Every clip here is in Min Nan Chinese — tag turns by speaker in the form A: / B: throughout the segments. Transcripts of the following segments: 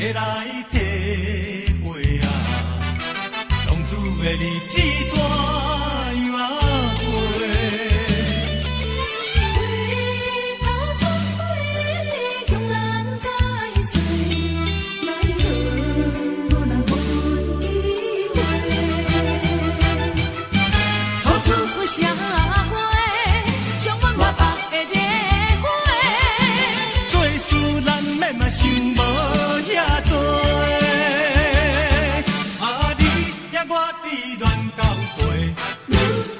A: 會來體會啊，浪子的日子怎樣啊過？
B: 回頭轉回，向人解說，奈何無人予阮機會。
C: 處出社會，充滿我百的熱血。
A: 做事難免嘛想無遐濟，啊你疼我佇亂交陪，
B: 如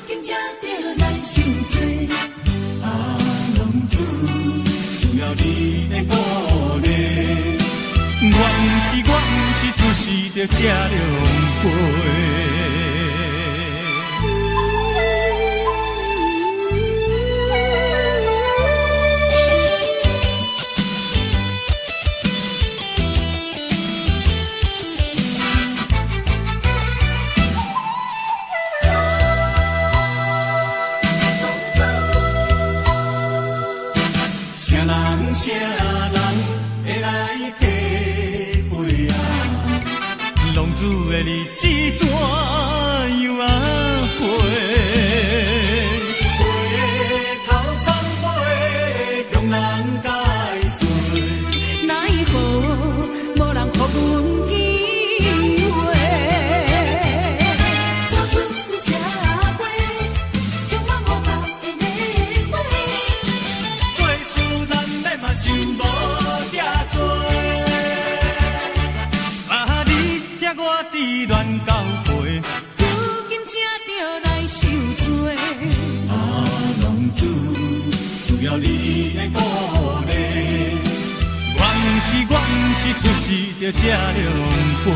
B: 今才著來受罪。
A: 啊浪子需要你的鼓勵，我毋是出世就這狼狽。啥人啥人會來體會啊？浪子的日子怎樣啊過？回頭懺悔，向人解說。
C: 奈何無人予阮機會。
B: 走出社會，充滿無百的熱血。
A: 做事難免嘛想無遐濟，啊你疼我佇亂交陪，
C: 如今才著來受罪。
A: 啊浪子需要你的鼓勵，我毋是出世就這狼狽。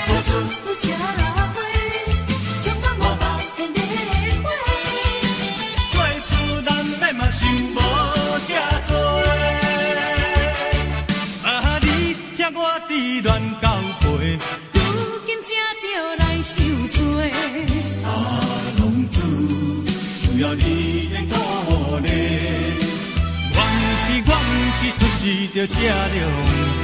B: 走出社會，充滿無百的熱血。
A: 做事難免嘛想無遐濟，啊你疼我佇亂交陪，
C: 如今才著來受罪。
A: 啊浪子需要你的鼓勵，我毋是出世就這狼狽。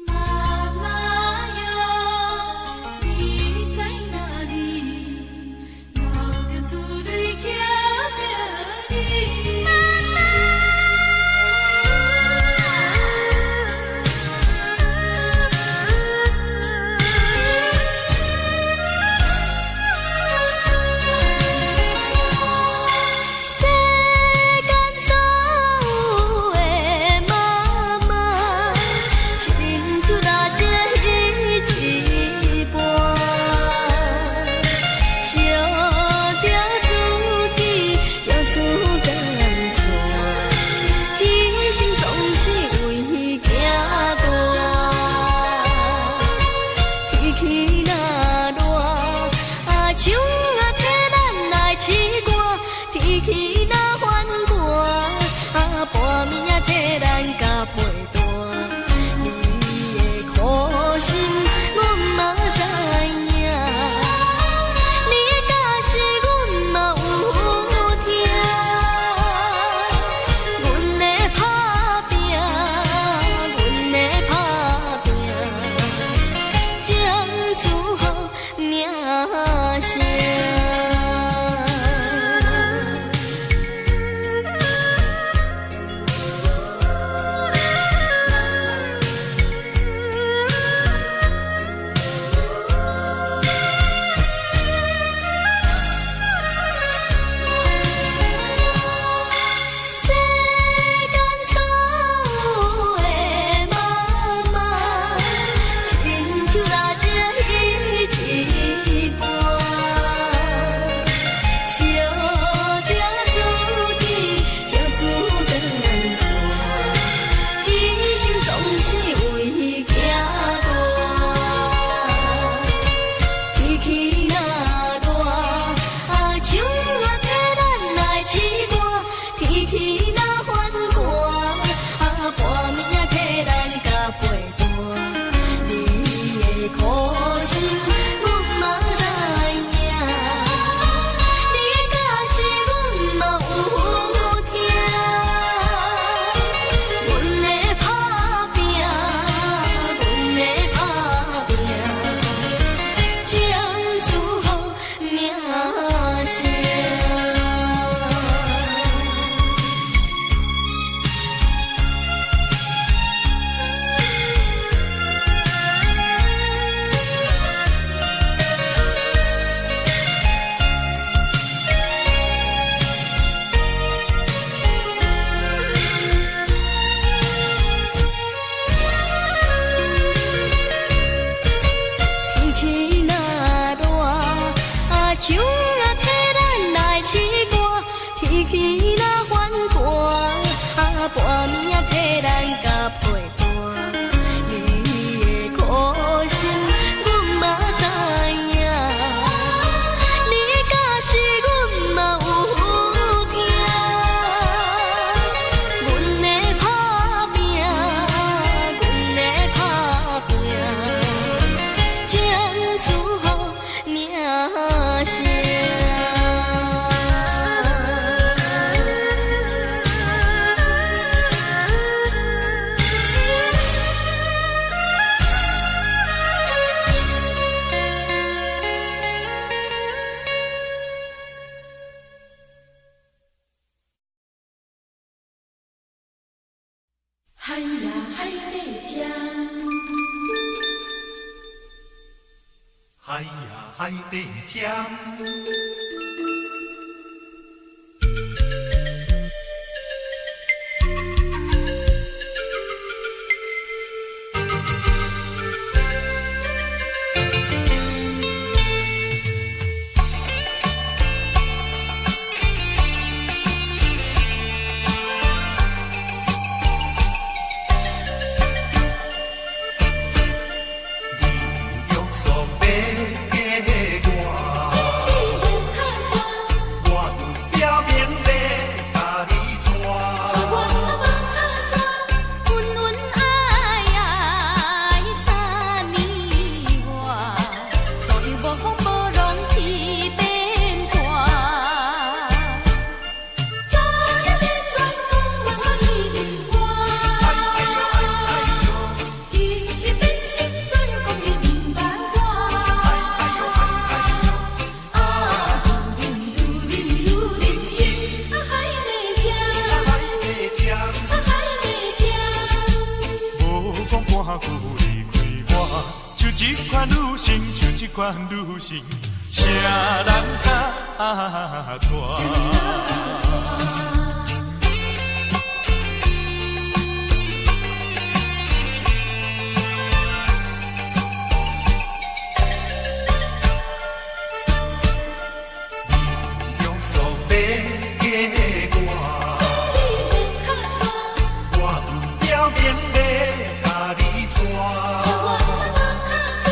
B: 媽媽喲，你在哪裡？流著珠淚叫著手仔替咱來試歌，天氣若反寒，啊半暝仔替咱共被單。你的苦心，阮嘛知影，你假是阮嘛有聽，阮的打拼，阮的打拼，才出好名聲。
C: 海呀海底针，
A: 海呀海底针。你约束欲嫁我，
C: 你欲靠怎？
A: 我有表明欲共你娶。
C: 我欲靠怎？
B: 恩恩愛愛3年外，左右無風無浪去變化。
C: 早日戀戀講我你毋看，今日變心怎樣講你毋捌我？啊，愈啉愈啉心，啊海底針，
A: 海底针，
C: 啊海底針。
A: 無講半句離開我，像這款女性，像這款女性，啥人敢娶？你约束欲嫁我，
C: 你欲靠怎？
A: 我有表明欲共你娶。
C: 我欲靠怎？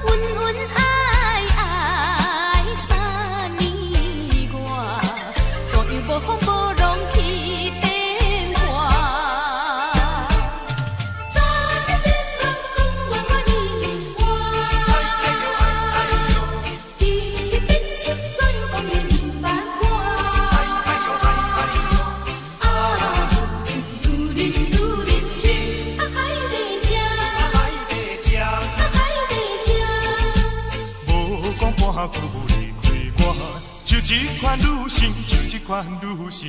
B: 恩恩愛愛3年外，左右無風無浪去變化。
C: 早日戀戀講我你毋看，今日變心怎樣講你毋捌我？啊，愈啉愈啉心，啊海底針，
A: 海底针，
C: 啊海底針。
A: 無講半句離開我，像這款女性，像這款女性，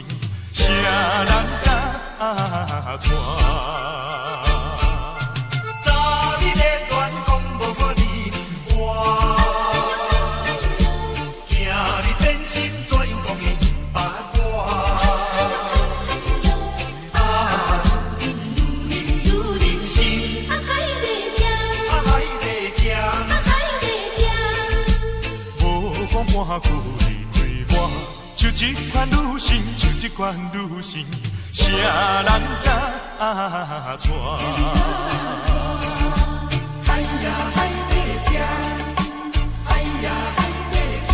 A: 啥人敢娶？早日恋恋講無我你毋看，今日變心怎樣講你毋捌我？啊，
C: 愈啉愈啉心，啊海底針，
A: 啊海底针，
C: 啊海底針。
A: 無講半句離開我，像這款女性，像這款女性，啥人敢娶？海呀海底针，海呀海底针。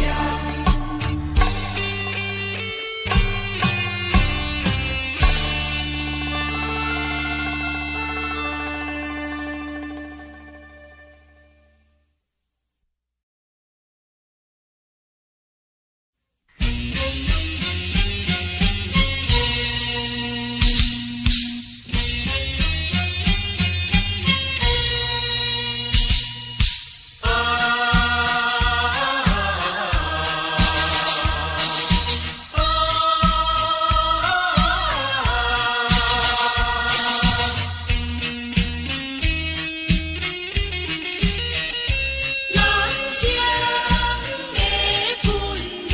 C: 人生的本領，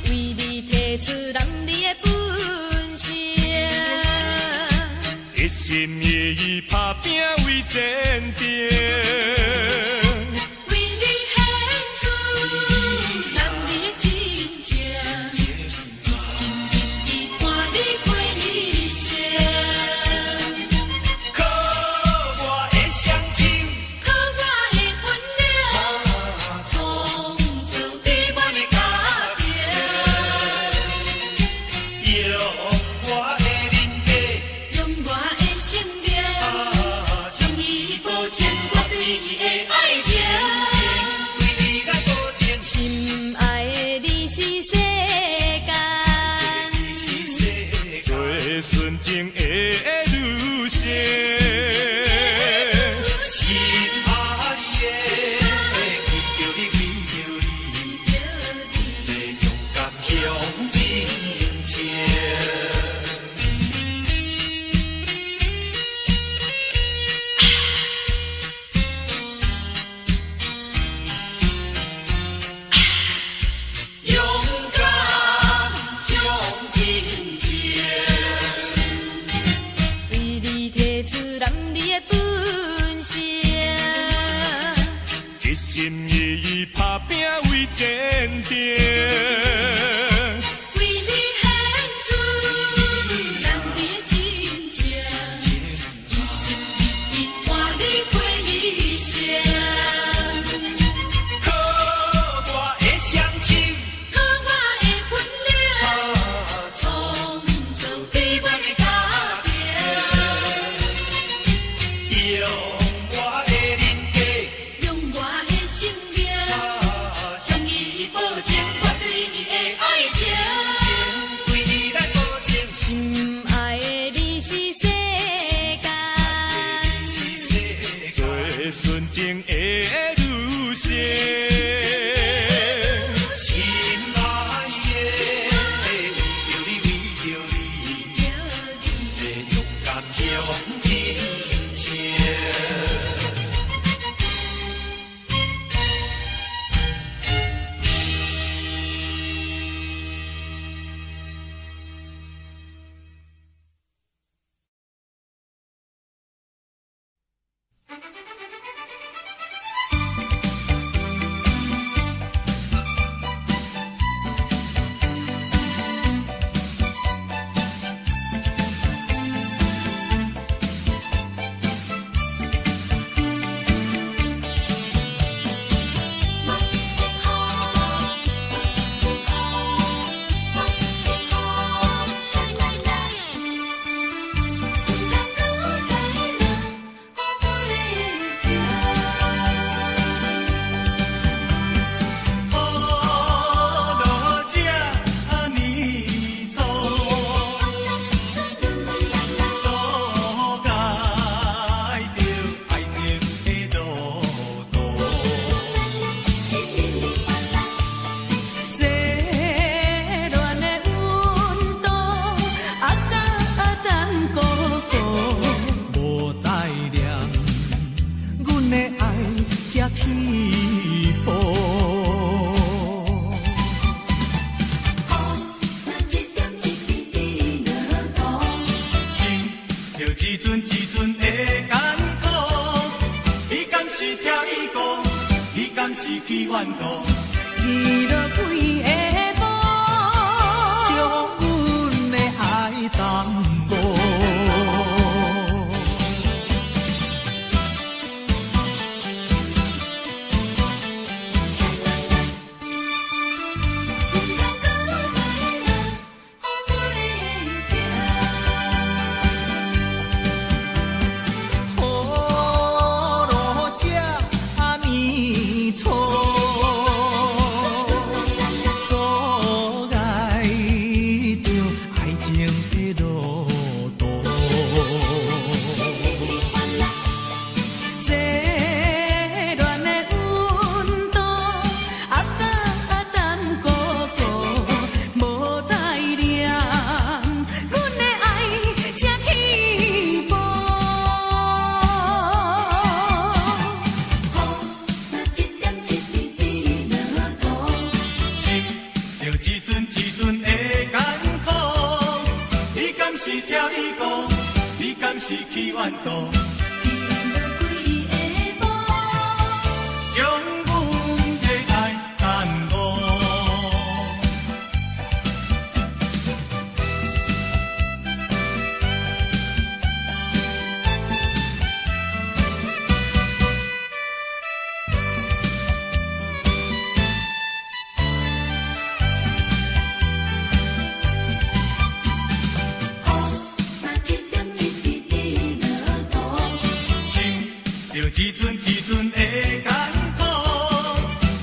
B: 為你提出男兒的本性。
A: 一心一意打拼為前程，
C: 為你獻出
A: 女性。
D: 心爱的，为著你，为著你，勇敢向前冲。
C: 勇敢向前冲。
B: 为你提出男儿的本性。
A: 一心一意打拼为前程。
C: 为你献出男儿的真情，一心一意伴你过一生。
D: 靠我的双手，
C: 靠我的本领，创造美满的家庭。
D: 用我的人格，
C: 用我的生命，向伊保证我对伊的爱情。
D: 为你来保证，
B: 心爱的你是世间。
D: 是世
A: 最纯情的女性。
D: 心爱的，为著你，为著你，勇敢向前冲。好路这呢粗，阻碍著爱情的路途。
C: 热恋的温度，压甲等孤孤。
A: 无代念，阮的爱才起步。心着一阵一阵的艰苦，你敢是疼伊顾，你敢是去怨妒？
C: 一落几下晡，
A: 将阮的爱耽误。好路这呢粗，阻碍著爱情的路途。
C: 热恋的温度，压甲等孤孤，无代念，阮的爱才起步。
A: 心着一阵一阵的艰苦，你敢是疼伊顾，你敢是去怨妒？将阮的爱耽误。心着一阵一阵的艰苦，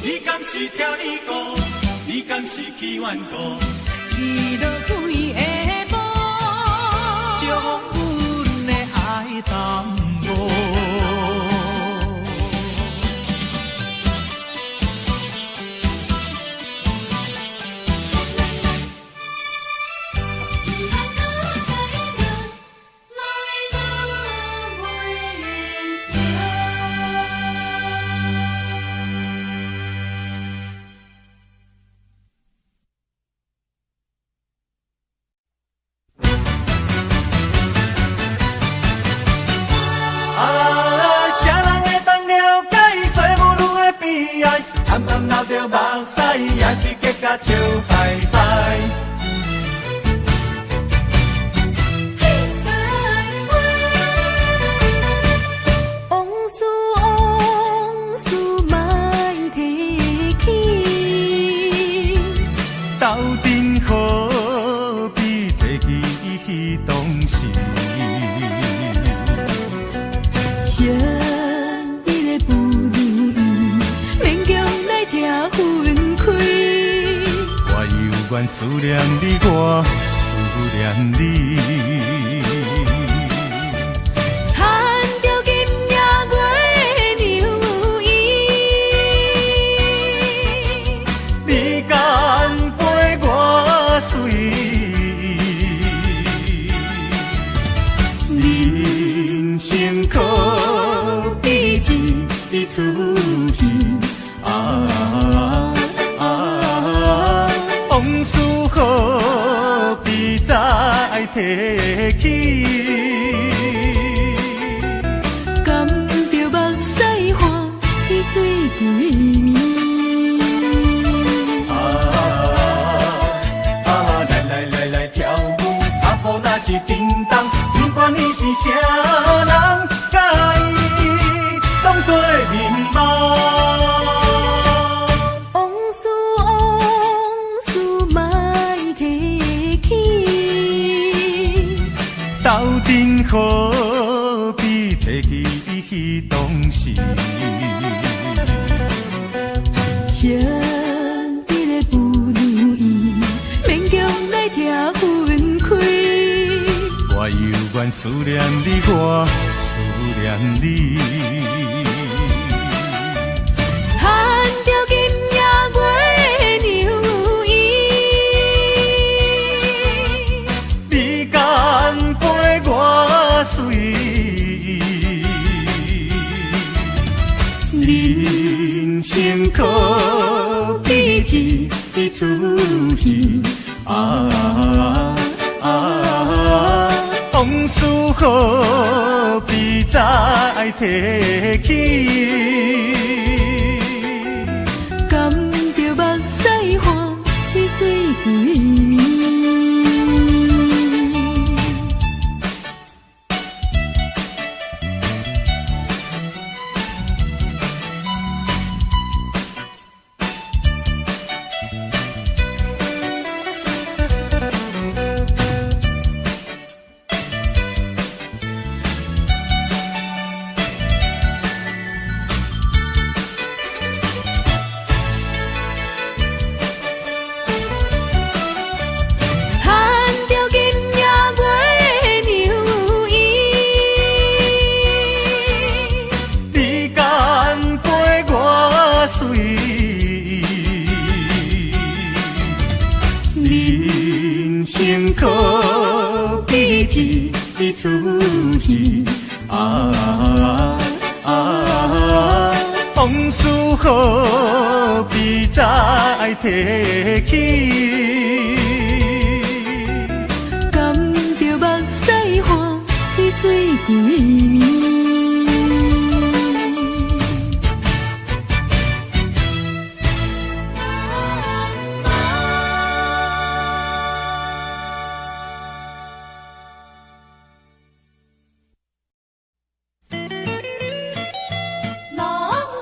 A: 你敢是疼伊顾，你敢是去怨妒？
C: 一落几下晡，
A: 将阮淡薄。啊，啥人會當了解做母女的悲哀？暗暗流著目屎，也是結甲笑擺擺。
C: 往事往事莫提起，
A: 鬥陣何必提起彼當時？
C: 昔日的不如意，勉強來拆分開。
A: 我猶原思念你，我思念你。
C: 牽著今夜月娘伊，
A: 你敢陪我随伊？人生可比一出戏啊啊！往事何必再提起？
C: 甘著目屎汗，水規暝。
A: 啊啊！來來來來跳舞，腳步若是叮當，不管你是啥人，佮伊當作眠夢。
C: 往事往事莫提起，
A: 鬥陣何必提起彼當時？
C: 昔日的不如意，勉強來拆分開。
A: 我猶原思念你，我思念你。
C: 牽著今夜月娘伊，
A: 你敢陪我随伊？人生可比一出戲啊啊！往事何必再提起？
C: 甘著目屎汗，水規暝。牽著今夜月娘伊，
A: 你敢陪我随伊？人生可比一出戲啊啊！往事何必再提起？
C: 甘著目屎汗，水規暝。
B: 浪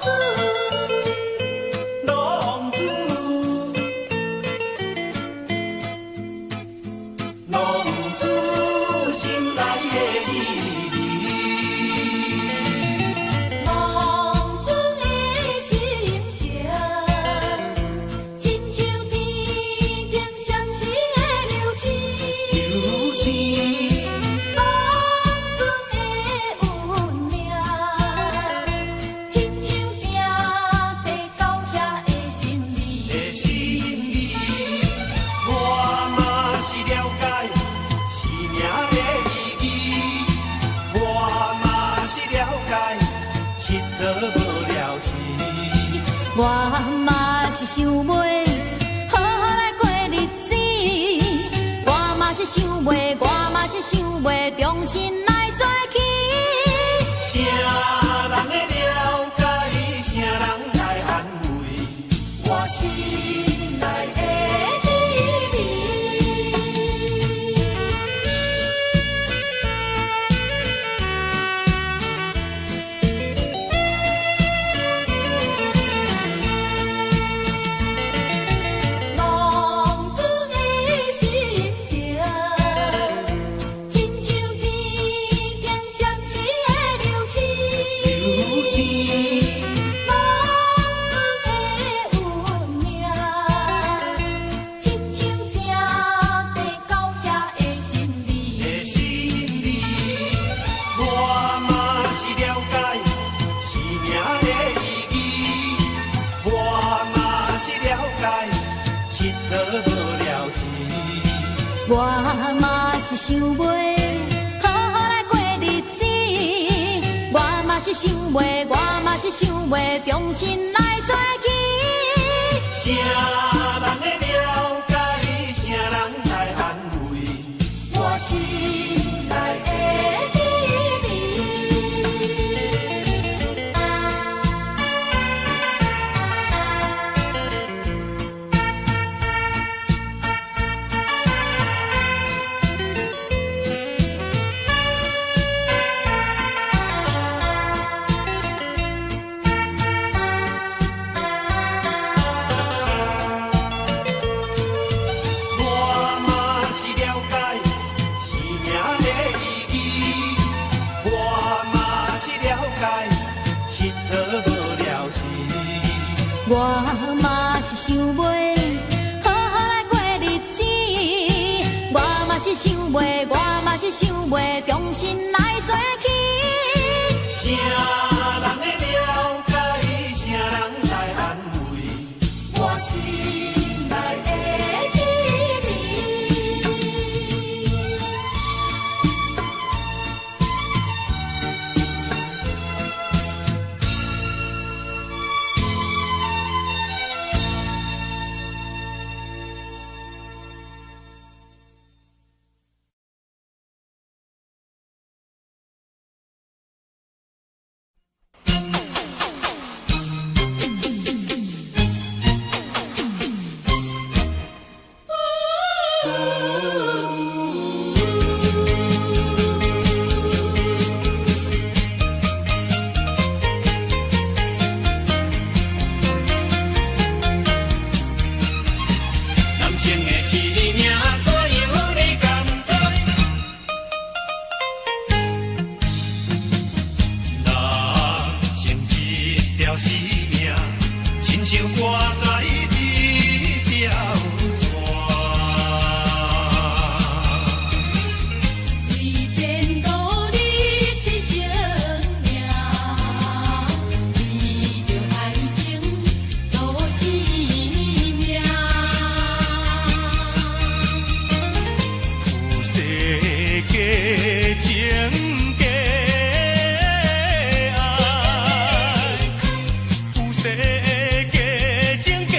B: 子，
A: 浪子，浪子心內的秘密。
B: 浪子的心情，親像天頂閃閃的流星。
A: 流星，
B: 浪子的愛，
D: 無了時。
C: 我嘛是想袂好好來過日子，我嘛是想袂，我嘛是想袂重新來做起。
D: 啥人會了解？啥人來安慰？
C: 我心內的滋味。浪子的心情，親像天頂閃閃的流星。浪子的運命，親像行在狗遐的心理。
D: 的心理，我嘛是了解生命的意義，我嘛是了解𨑨迌無了時。
C: 我嘛是想袂好好來過日子，我嘛是想袂，我嘛是想袂重新來做起。
D: 啥人會了解？啥人來安慰？
C: 我心內的滋味。
D: 我嘛是了解生命的意義，我嘛是了解𨑨迌無了時。
C: 我嘛是想袂好好來過日子，我嘛是想袂，我嘛是想袂重新來做起。
D: 啥人會了解？啥人來安慰？
C: 我心內的滋味。
D: 人生的生命怎樣你敢知？人生這條生命，親像掛在這條線。
C: 為前途你這生命，為著愛情賭性命。
A: 有世假情假愛，有世假情假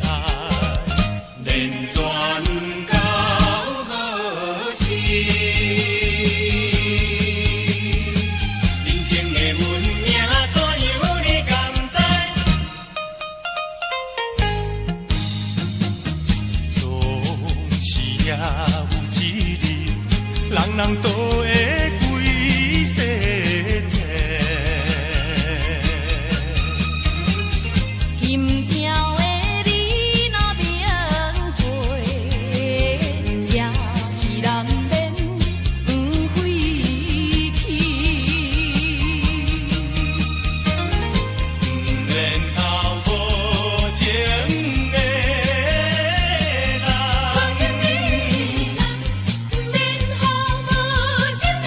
A: 愛，
D: 連轉到何時？人生的運命怎樣你敢知？
A: 總是也有一日，人人都會歸西天。
C: 心疼的你若明白，也是難免不回去。
A: 不免哭無情的人，
C: 不免哭無情的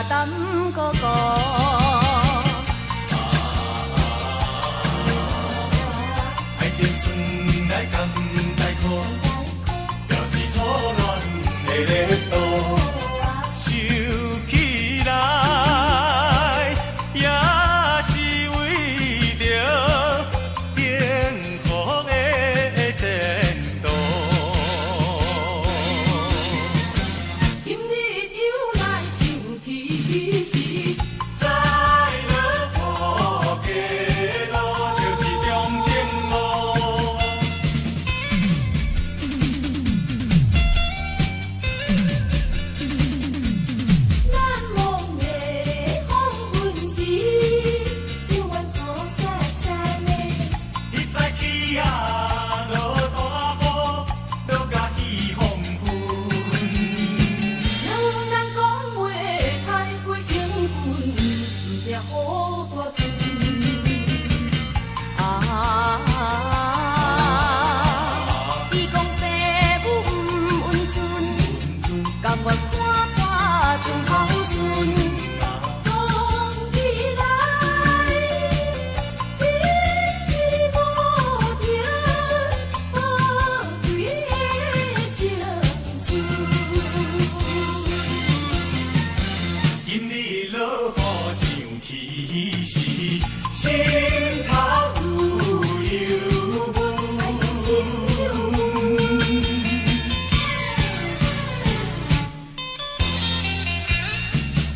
C: 擔孤孤。
A: 愛情算來甘太苦，表示初戀的熱度。想起來，也是為著幸福的前途。
C: 今日又來想起時，
A: 再落雨街路，就是中正路。
C: 難忘的黃昏時，猶原予雪雪的。
A: 彼早起啊，落大雨，落甲彼黃昏。
C: 兩人講話太過興奮，毋驚雨大陣。啊！伊講爸母毋允准，甘願看破中孝順。講起來，真是無情寶貴的青春。
A: 今日落雨想起時，心頭有憂悶。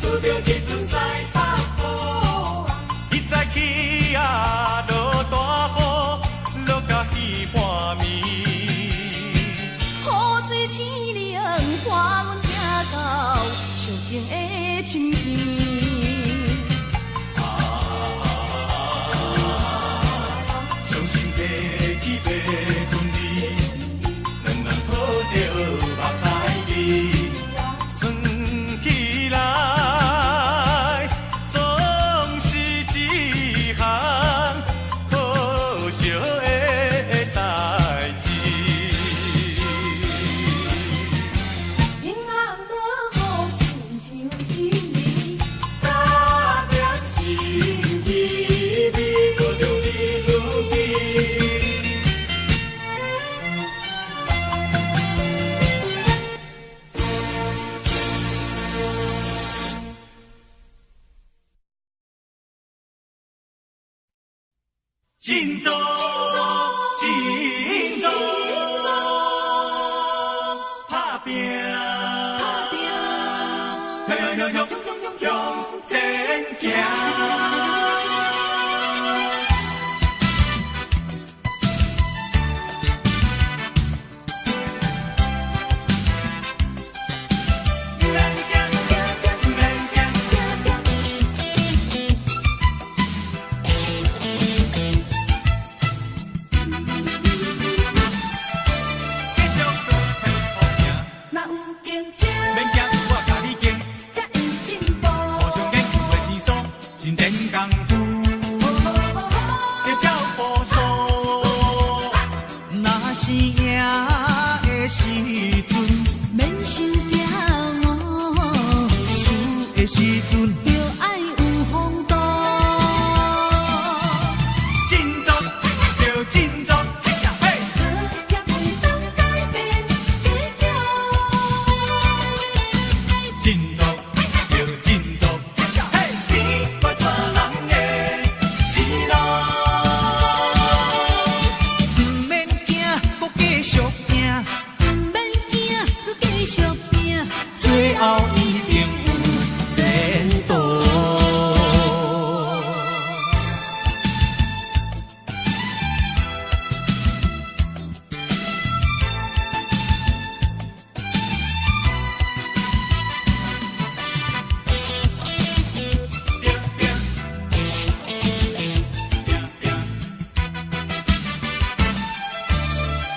A: 拄著彼陣西北風，彼早起啊，落大雨，落甲彼半暝。
C: 雨水醒涼，伴阮行到相情的深坑。
A: 傷心提起白裙兒，兩人抱著目屎滴，算起來總是一項可惜的代誌。
C: 平安落雨，親像彼暝。
A: 打點心滋味，搁著彼陣甜。振作，振作，拍拚，向向向向前行。毋免驚，毋免驚。繼續向幸福行，
C: 若有競爭，
A: 免驚，我共你競，
C: 才會進步。
A: 互相研究的天數，真練功夫，要照步數。
D: 若是贏的時陣，
C: 免傷驕傲，
D: 輸的時陣，
C: 著愛有風度。
A: 振作，著振作，嘿！
C: 學業會當改變結局。
A: 振作，著振作，嘿！天無帶人的死路。
D: 毋免驚，閣繼續拼，
C: 毋免驚，閣繼續拼，
D: 最後一定有前途。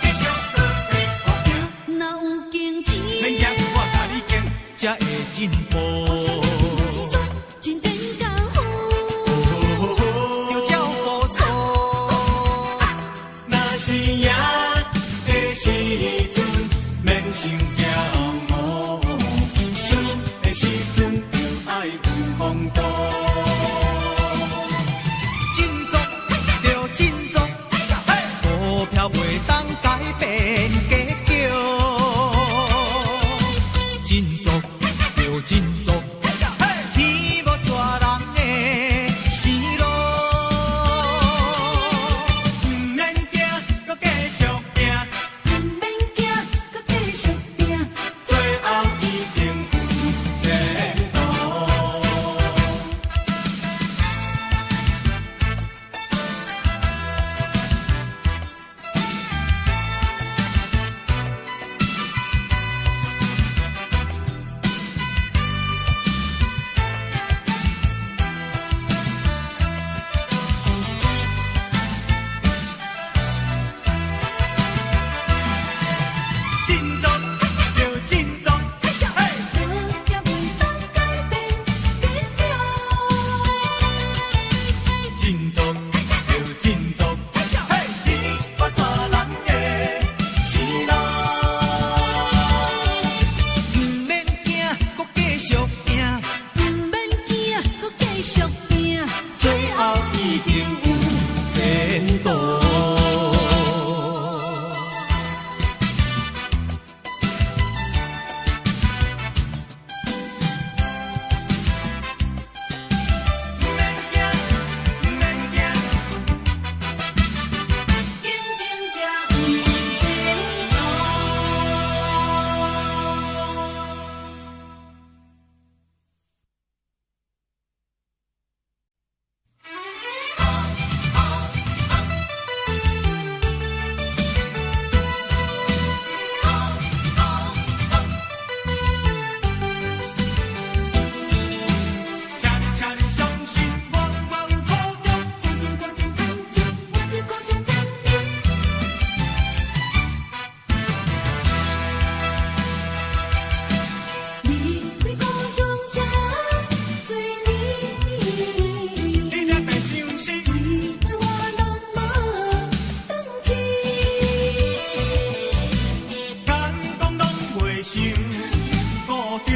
A: 繼續向幸福行，
C: 若有競爭，
A: 免驚，我共你競，
D: 才會進步。
C: 真練功夫。
D: 著照步數。
A: 若是贏的時陣，免傷驕傲；輸的時陣，著愛有振作，著振作，天無絕人的生路。毋免驚，閣繼續拚，
C: 毋免驚，閣繼續拚，
A: 最後一定有前途。振作，著振作，嘿！
C: 无惊袂當改變結局。
A: 振作，著振作，嘿！天無絕人的生路。毋免驚，閣繼續拚，
C: 毋免驚，閣繼續拚，
A: 最後一定有前途。毋免驚，毋免驚。
C: 競爭才有前途。
A: 請你，請你相信我，我有苦衷。
C: 趕緊趕緊趁錢，我佇故鄉等你。離開故鄉遐濟年，
A: 你若欲相信，
C: 為何我攏無轉去？
A: 敢講攏袂想故鄉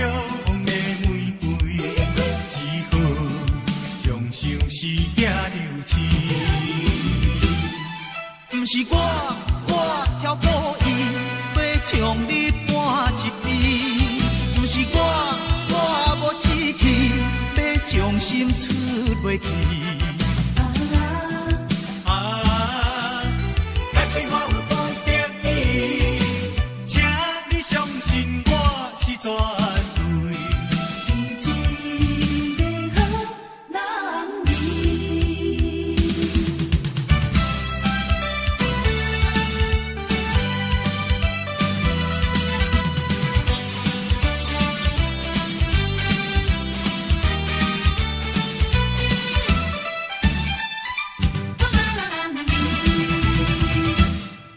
A: 的玫瑰，只好將相思寄留痴。毋是我，我挑故意欲將你搬一邊。毋是我，我無志氣欲將心出袂去。
C: 啊，
A: 啊，假使我有不得已，請你相信我是絕對。
C: 是一个好男兒。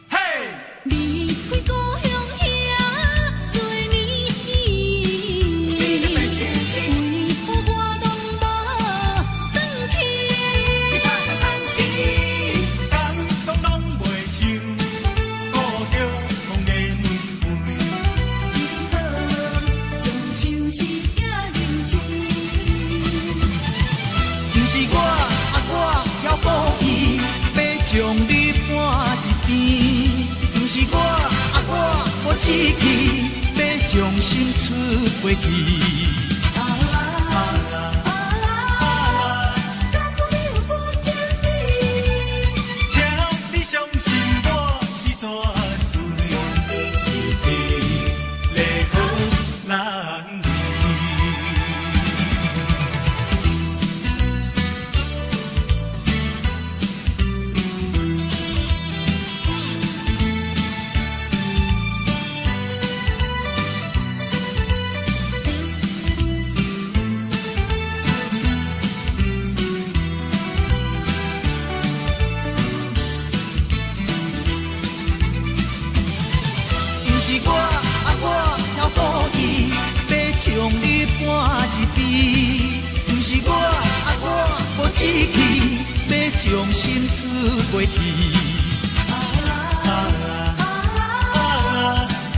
A: 嘿！
C: 離開故鄉遐濟年，為何我攏無轉去？
A: 敢講攏袂想故鄉的玫瑰，
C: 只好將相思寄留痴。
A: 毋是我，啊我挑故意欲將你搬一邊。毋是我，啊我無志氣欲將心出袂去。
C: 啊啊！敢講你有不得已？
A: 請你相信我是絕對，是一个好男兒。毋是我，啊我挑故意欲將你搬一邊。毋是我，啊我無志氣欲將心出袂去。
C: 啊！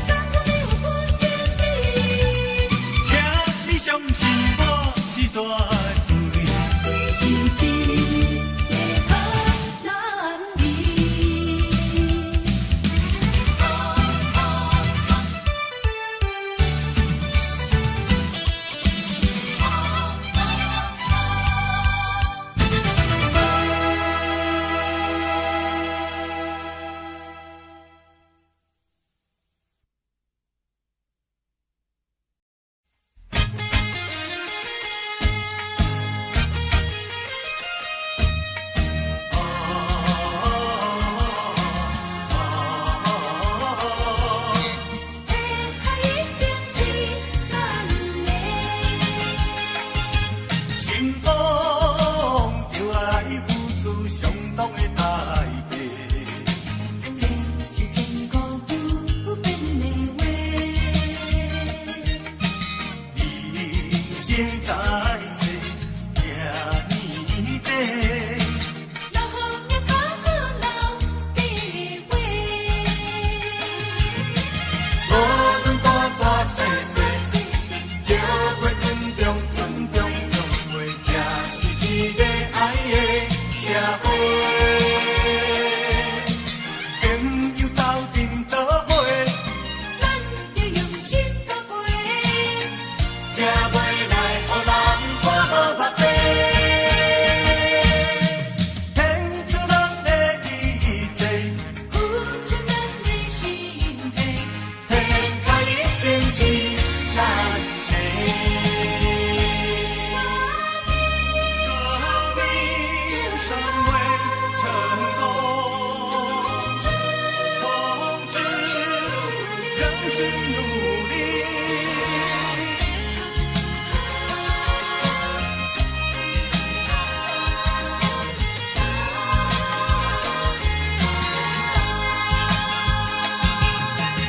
C: 敢講你有不得已？
A: 請你相信我是絕對，
C: 是一个好男兒。
A: 毋
D: 生在世遐呢短。
C: 留予命較好留计划。
D: 无论大大细细，石袂尊重尊重重袂，这是一个爱的社会。朋友斗阵做伙，
C: 咱著用心交陪。
D: 才袂来予人看无目底。献出咱的一切，
C: 付出咱的心血，
D: 天下一定是咱的。革命尚未成功，同志仍需努力。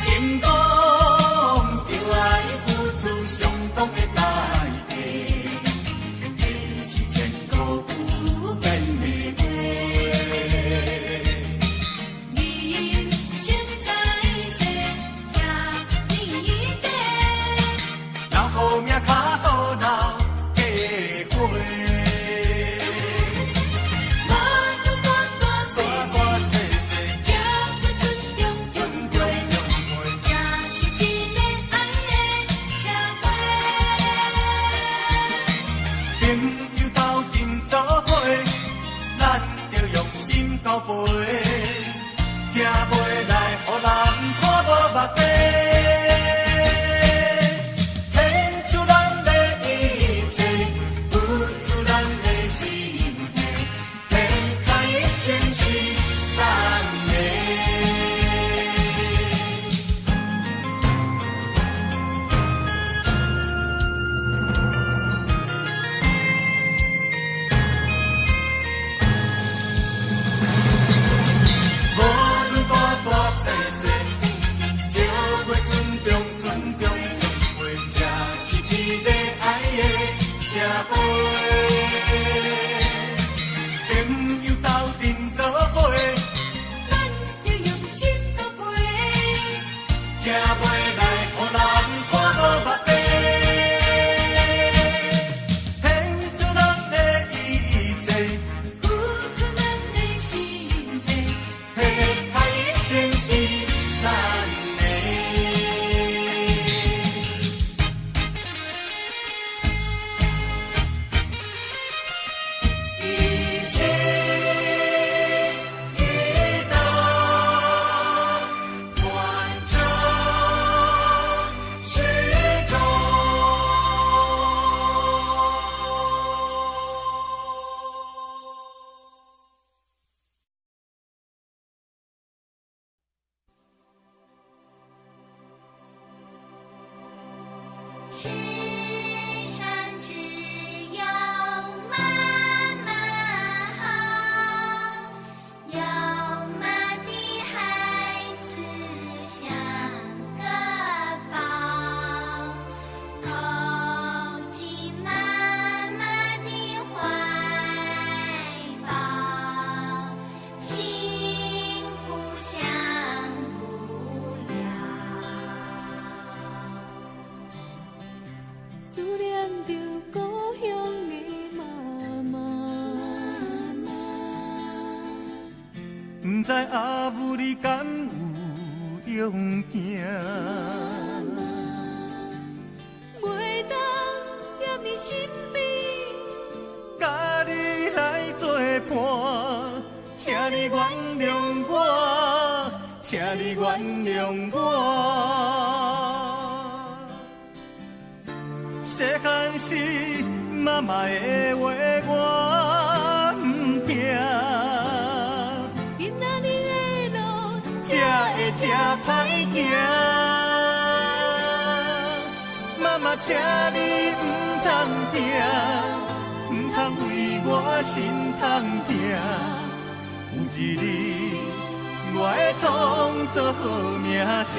D: 成功就爱付出相当的代价，这是千古不变的话。
C: 人生在世遐呢短，
D: 留予命較好留计划。
C: 无论大大细
D: 大
C: 细，
D: 大细细，
C: 才会尊重
D: 尊重重袂。
C: 这是一个爱的社会。
D: 朋友斗阵做伙，咱著用心交陪，才袂来予人看无目底。献出咱的一切，付出咱的心血，天下一定是咱的。无论大大细细，石袂尊重尊重重袂，这是一个爱的社会。朋友斗阵做伙，
C: 咱著用心交陪。
D: 才袂来予人看无目底。献出咱的一切，
C: 付出咱的心血，
D: 天下一定是咱的。一心一德，贯彻始终。
B: 世上只有妈妈好，有妈的孩子像个宝，投进妈妈的怀抱，幸福享不了。
C: 思念著故乡的妈妈。
D: 不知阿母你敢有勇行？
C: 袂当踮你身边，
D: 佮你来作伴，请你原谅我，请你原谅我。细汉时，妈妈的话我毋听。
C: 今仔日的路
D: 才会这歹行。妈妈，请你毋通疼，毋通为我心通疼。有一日，我会创造好名声。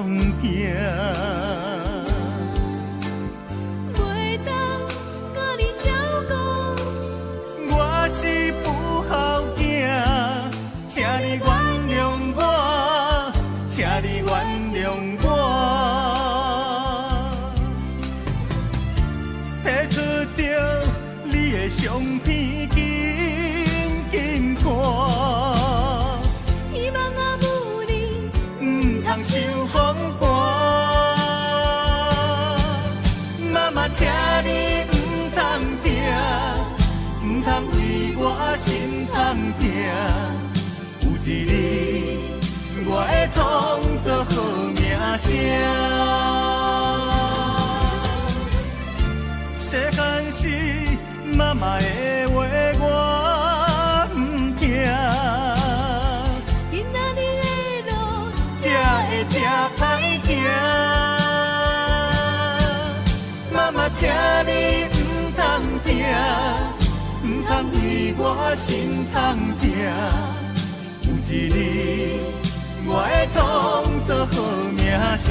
A: 行。
C: 袂當佮你照顧，
A: 我是不孝囝，請你原諒我，請你原諒我。提出著你的相片，緊緊看。
C: 希望阿母你
A: 毋通受風寒。媽媽，請你毋通疼，毋通為我心痛疼。有一日，我會創造好名聲。細漢時，媽媽的話我毋聽。
C: 今仔日的路
A: 才會這歹行。媽媽，請你毋通疼，毋通為我心痛疼。有一日，我會創造好名聲。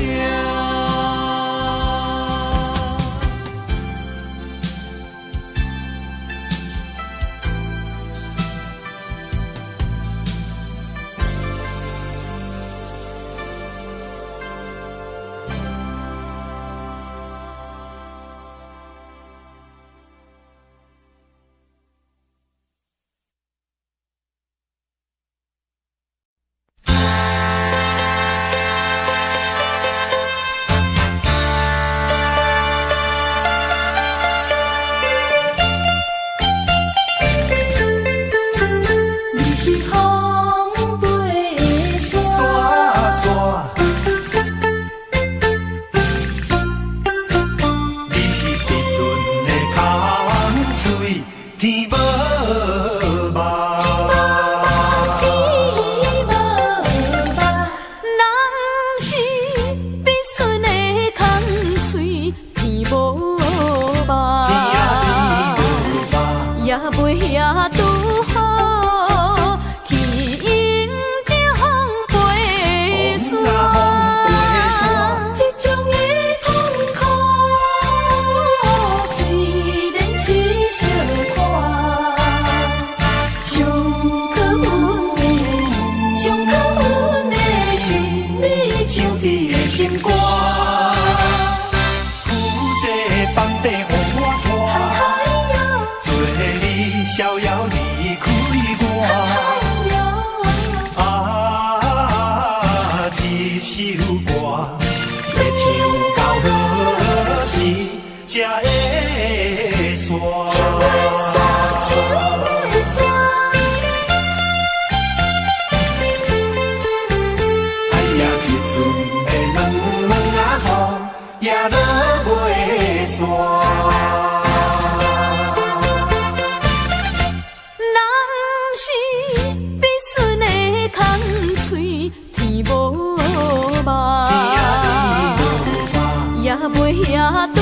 C: 你是風飛的沙，
D: 沙，你是筆順的空喙，天無夢。
C: 天無夢，
B: 人是筆順的空喙，天無夢，
D: 天啊天無夢。
B: 也袂遐拄好去迎著風飛沙。
C: 這種的痛苦，雖然是相看，上可阮的，上可阮的是你唱
D: 唱的心肝，负这放地予我拖，做你逍遙離開我。啊，這首歌欲唱到何時才會煞？
C: 唱袂煞，唱袂煞。
D: 哎呀，一阵的毛毛仔雨也落袂煞。
B: 人是筆順的空喙，天無夢，也袂遐拄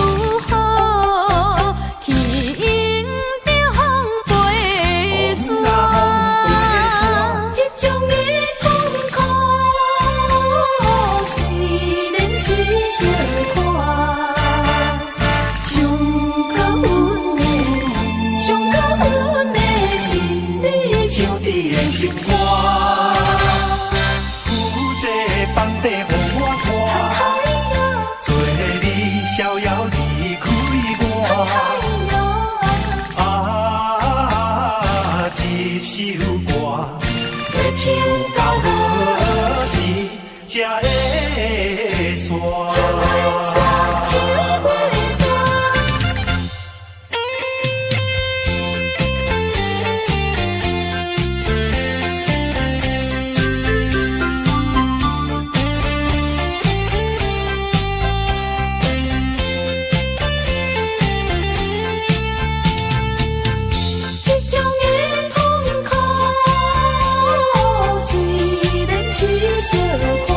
B: 好去迎著風飛沙。
C: 這種的痛苦，雖然是相看，上可阮的，上可阮的是你
D: 唱
C: 唱
D: 的心肝，负这放地予我拖，做你逍遙離開我。啊，這首歌欲唱到何時才會煞？
C: 唱袂煞，唱袂煞。這種的痛苦，雖然是相看，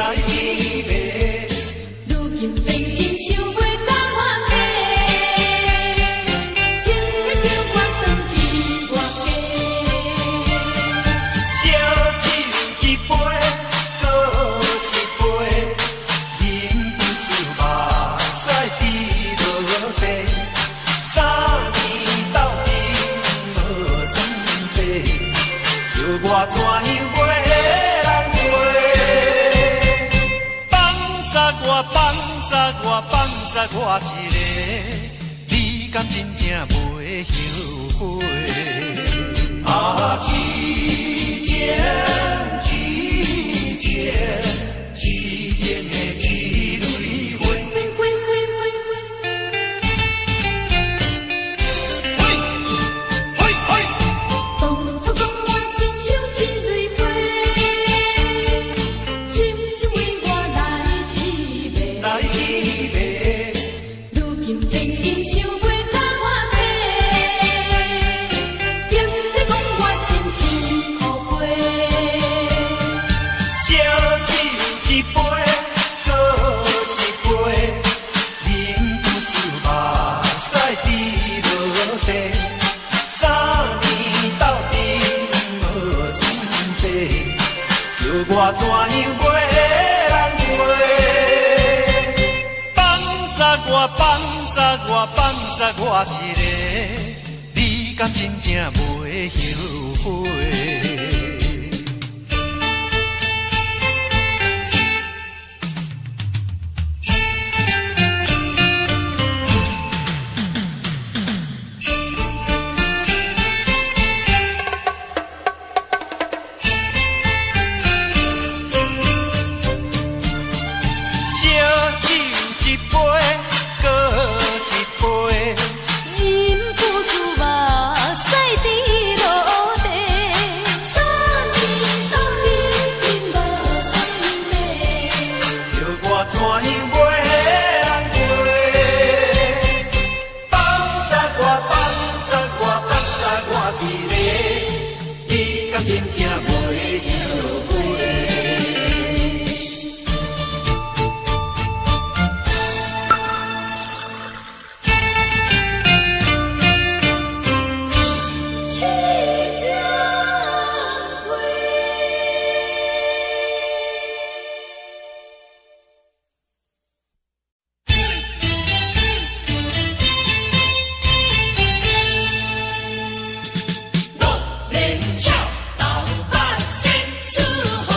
D: 來試袂？
C: 如今變心想袂共我找，轻易叫我轉去外家。
D: 燒酒一杯，閣一杯，飲酒目屎滴落地。三年鬥陣無算計，叫我怎樣袂難過？放殺我，放殺我，放殺我一个，你敢真正袂後悔？啊，痴情痴情，痴情的一蕊花。
C: 花花花花。
D: 嘿，嘿，嘿。
C: 當初講我親像一蕊花，深情為我來試袂？
D: 來試袂？
C: 如今變心想袂共我找，竟你講我真情予飛。
D: 燒酒一杯，閣一杯，飲酒目屎滴落地。三年鬥陣無算計，叫我怎樣袂難過？放殺我，放殺我，放殺我一个，你敢真正袂後悔？燒酒一杯，閣一杯，
C: 忍不住目屎滴落地。三年鬥陣無算計，
D: 叫我怎樣袂難過？放殺我，放殺我，放殺我一个，你敢真正袂後悔？
C: 痴情花。六连俏，豆瓣新出红。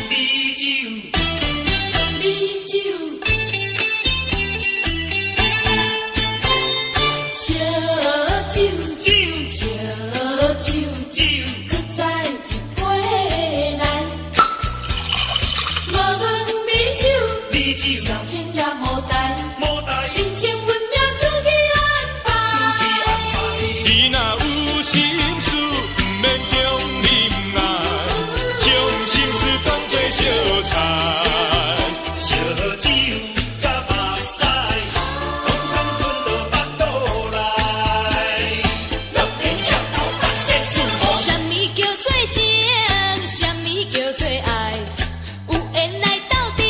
D: 美酒，
C: 美酒，燒酒，
D: 酒，
C: 燒酒，
D: 酒，
C: 閣再一杯來。無論美酒，
D: 美酒，
C: 紹興也無代，
D: 無代
C: 人生運命自己安排。
E: 你若有心事，毋免強忍耐，將心事當作相菜。
D: 燒酒佮目屎，攏總吞落腹肚內。
C: 六連俏，豆瓣新出紅。
B: 啥物叫做情？啥物叫做愛？有緣來鬥陣，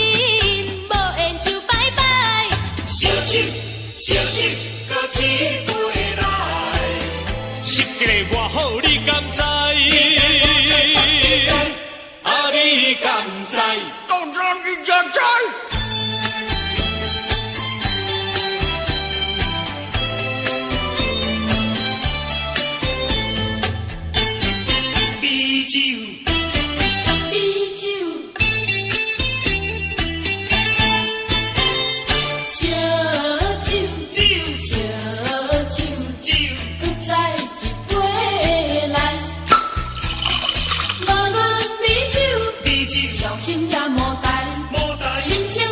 B: 無緣就拜拜。
D: 燒酒，燒酒，閣一杯來。
E: 失格偌好，你敢知？啊，你敢知？
D: 當然你才知。美酒，
C: 美酒，燒酒，
D: 酒，
C: 燒酒，
D: 酒，
C: 閣再一杯來。無論美酒，
D: 美酒，
C: 紹興也無代，
D: 無代
C: 人生運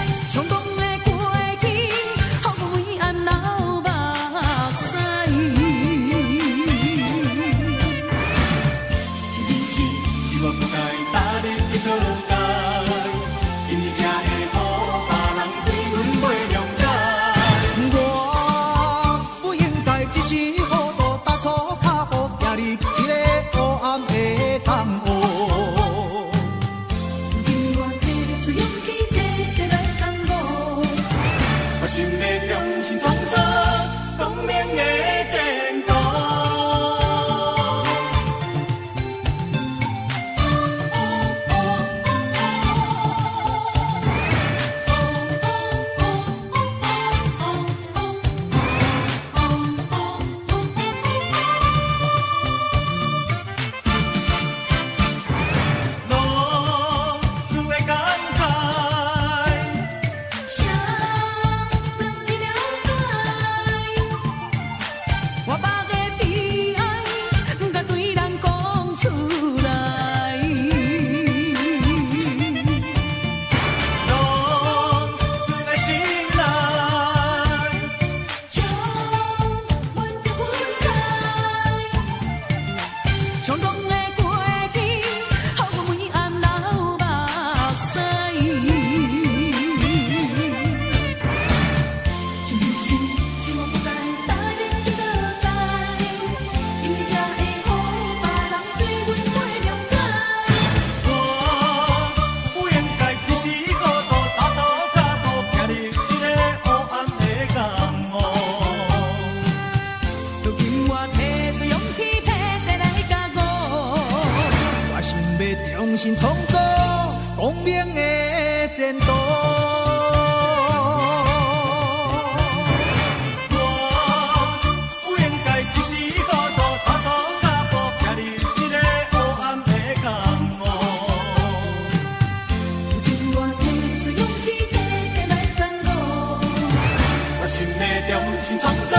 A: 重新創造光明的前途。
D: 我不應該一時糊塗，踏錯腳步，行入這个黑暗的江湖。
C: 如今我提出勇氣，短短來反駁。
D: 我心的重新創造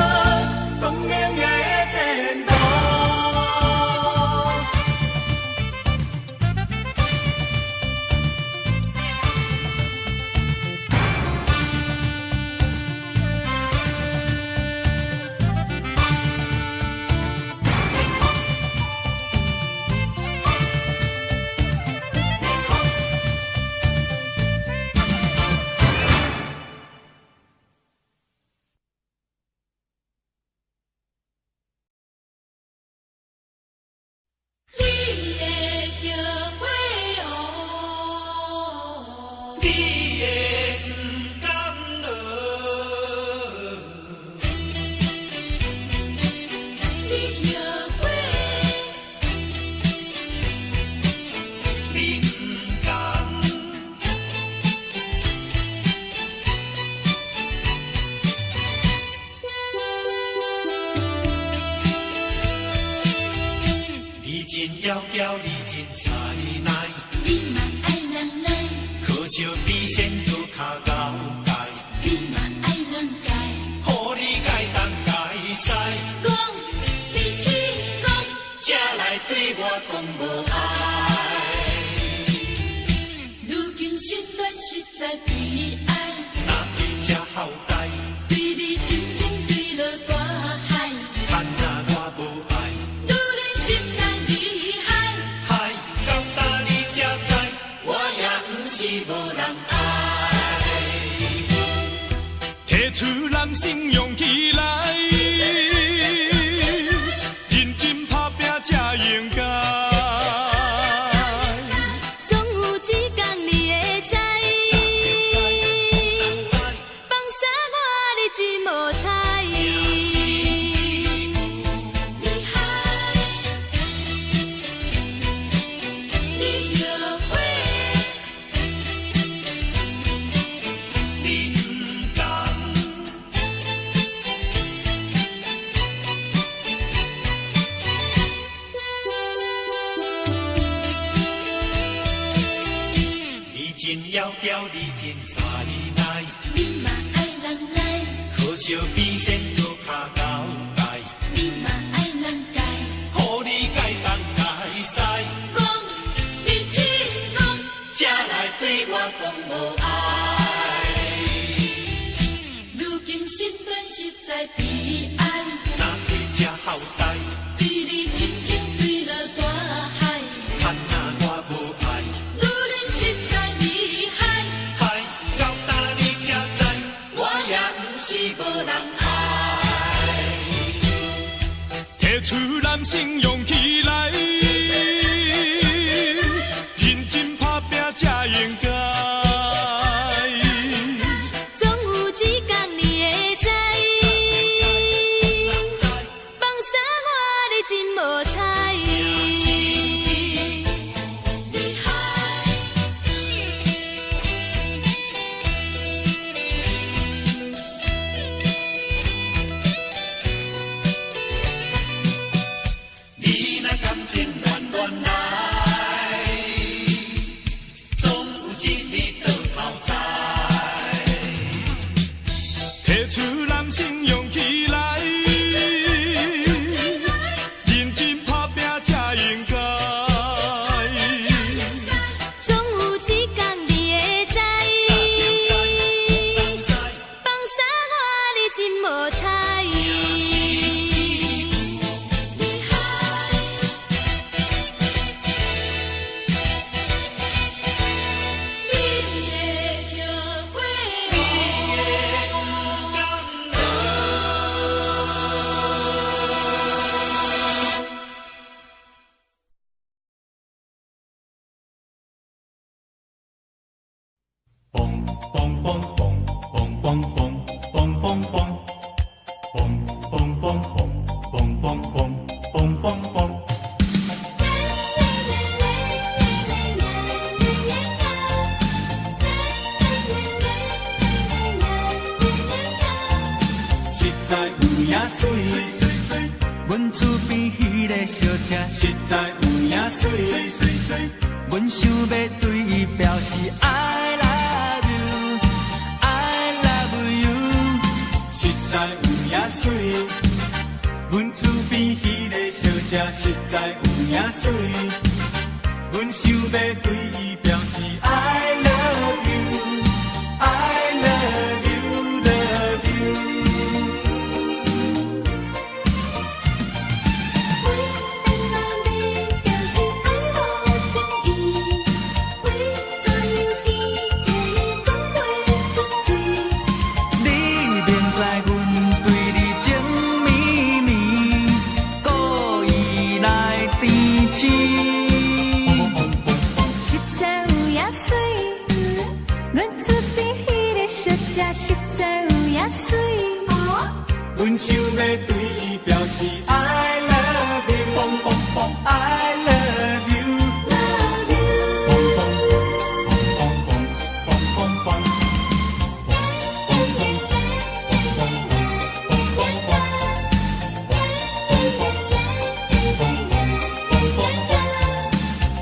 D: 光明的前途。
C: 你會後悔哦。
D: 你會不甘落？
C: 你後悔，
D: 你不甘？你真窈窕，你真才奈，
C: 你嘛愛人來，
D: 可惜比仙閣較敖介，
C: 你嘛愛人改。
D: 予你改東改西，
C: 講，你只講，
D: 才來對我講無愛。
C: 如今失戀實在悲哀，
D: 若彼這後代，
C: 對你真情墜落大海，
D: 盼若我無愛，
C: 女人實在厲害，
D: 害到今你才知，我也毋是無人愛。
E: 提出男性勇氣來，認真打拼才應該。
B: 總有一天你會知，放啥我你真無彩。
C: 厲害，你後悔，
D: 你不甘？你真窈窕，你真才奈，
C: 你嘛愛人來，
D: 可惜比仙閣較敖介，
C: 你嘛愛人改。
D: 予你改東改西，
C: 講，你只講，
D: 才來對我講無愛。
C: 如今失戀實在悲哀，
D: 若彼這後代，
C: 對你真情墜落大海，
D: 盼若我無愛，
C: 女人實在厲害，
D: 害到今你才知，
C: 我也毋是無人愛。
E: 提出男性勇氣來，認真打拼才應該。
B: 總有一天你會知，放啥我你真無彩。
C: 厲害，
D: 你若感情亂亂來，總有一日倒頭知。
E: 提出男性勇氣來，認真打拼才應該。
B: 總有一天你會知，放啥我你真無彩。
C: 厲害，你會後悔
D: 嘣嘣嘣嘣嘣嘣嘣嘣嘣嘣嘣嘣嘣嘣嘣嘣嘣嘣。
A: 阮厝邊彼个小姐
D: 實在有影媠，
A: 阮想欲對伊表示 I love you，I love you。
D: 實在有影媠。阮厝邊彼个小姐實在有影媠，阮想欲對伊表示 I love you，I love you，love you。
B: 為怎欲表示愛無情意？為怎樣見著伊講袂出喙？
A: 你明知阮對你情綿綿，故意來甜痴。
C: 實在有影媠，阮厝邊彼个小姐實在有影媠。
D: 阮想欲對伊表示 I love you，I love you。
B: Love you。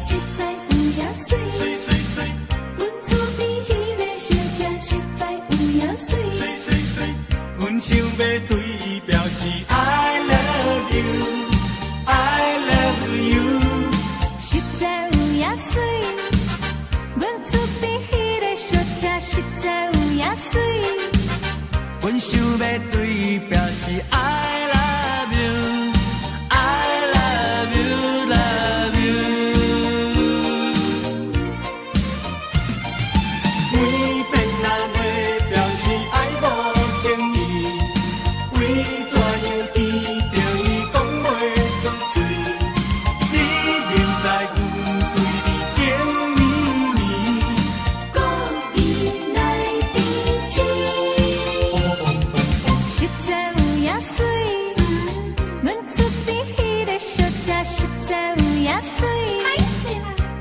B: 實在有影媠，阮厝邊彼个小姐實在有影媠。
D: 阮想欲對伊表示 I love you，I love you。
C: 實在有影媠，阮厝邊彼个小姐實在有影媠。
A: 阮想欲對伊表示 I love you，I love you，love you。
D: 為變若欲表示愛無情意，為怎樣見著伊講袂出喙？你明知阮對你情綿綿，
B: 故意來甜痴。
C: 實在有影媠，阮厝邊彼个小姐實在有影媠。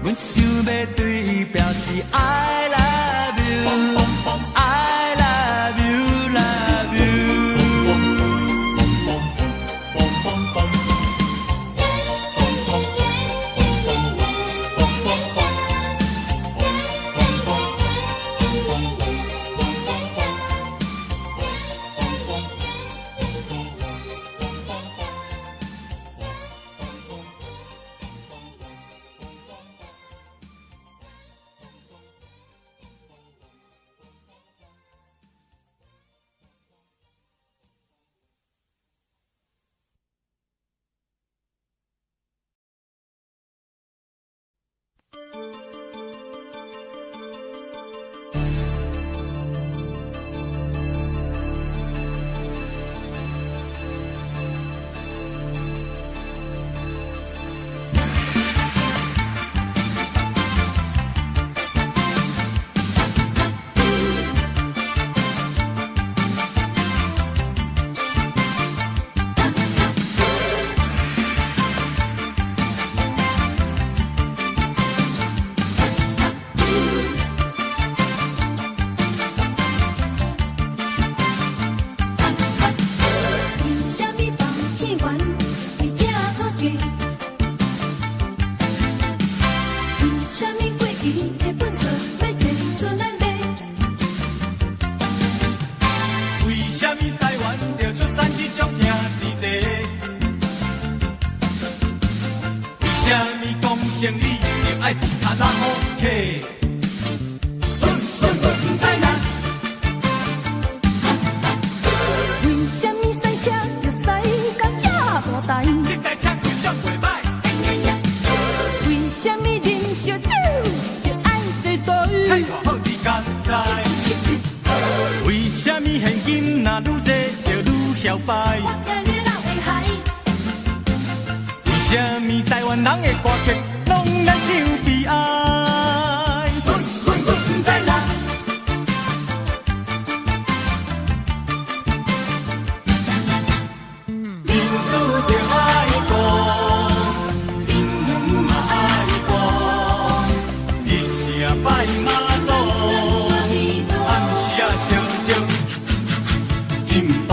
A: 阮想欲對伊表示 I love you，I love you，love you。
B: 為啥物放錢元會這好價？為啥物過期的糞埽欲提出來賣？
D: 為啥物台灣著出產這種兄弟茶？為啥物講生理就愛佇卡拉 OK？阮毋知啦。
C: 為啥物賽車著駛到這大台？
D: 這台車規上袂歹。
C: 為啥物啉燒酒著愛坐台？
D: 太好你敢知？為啥物現金若愈濟就愈囂擺？
B: 我聽你老會害。
D: 為啥物台灣人的歌曲攏來傷悲哀？阮毋知啦。民主著愛國，民嘛愛國，日時啊拜媽祖，暗時啊相祝進步。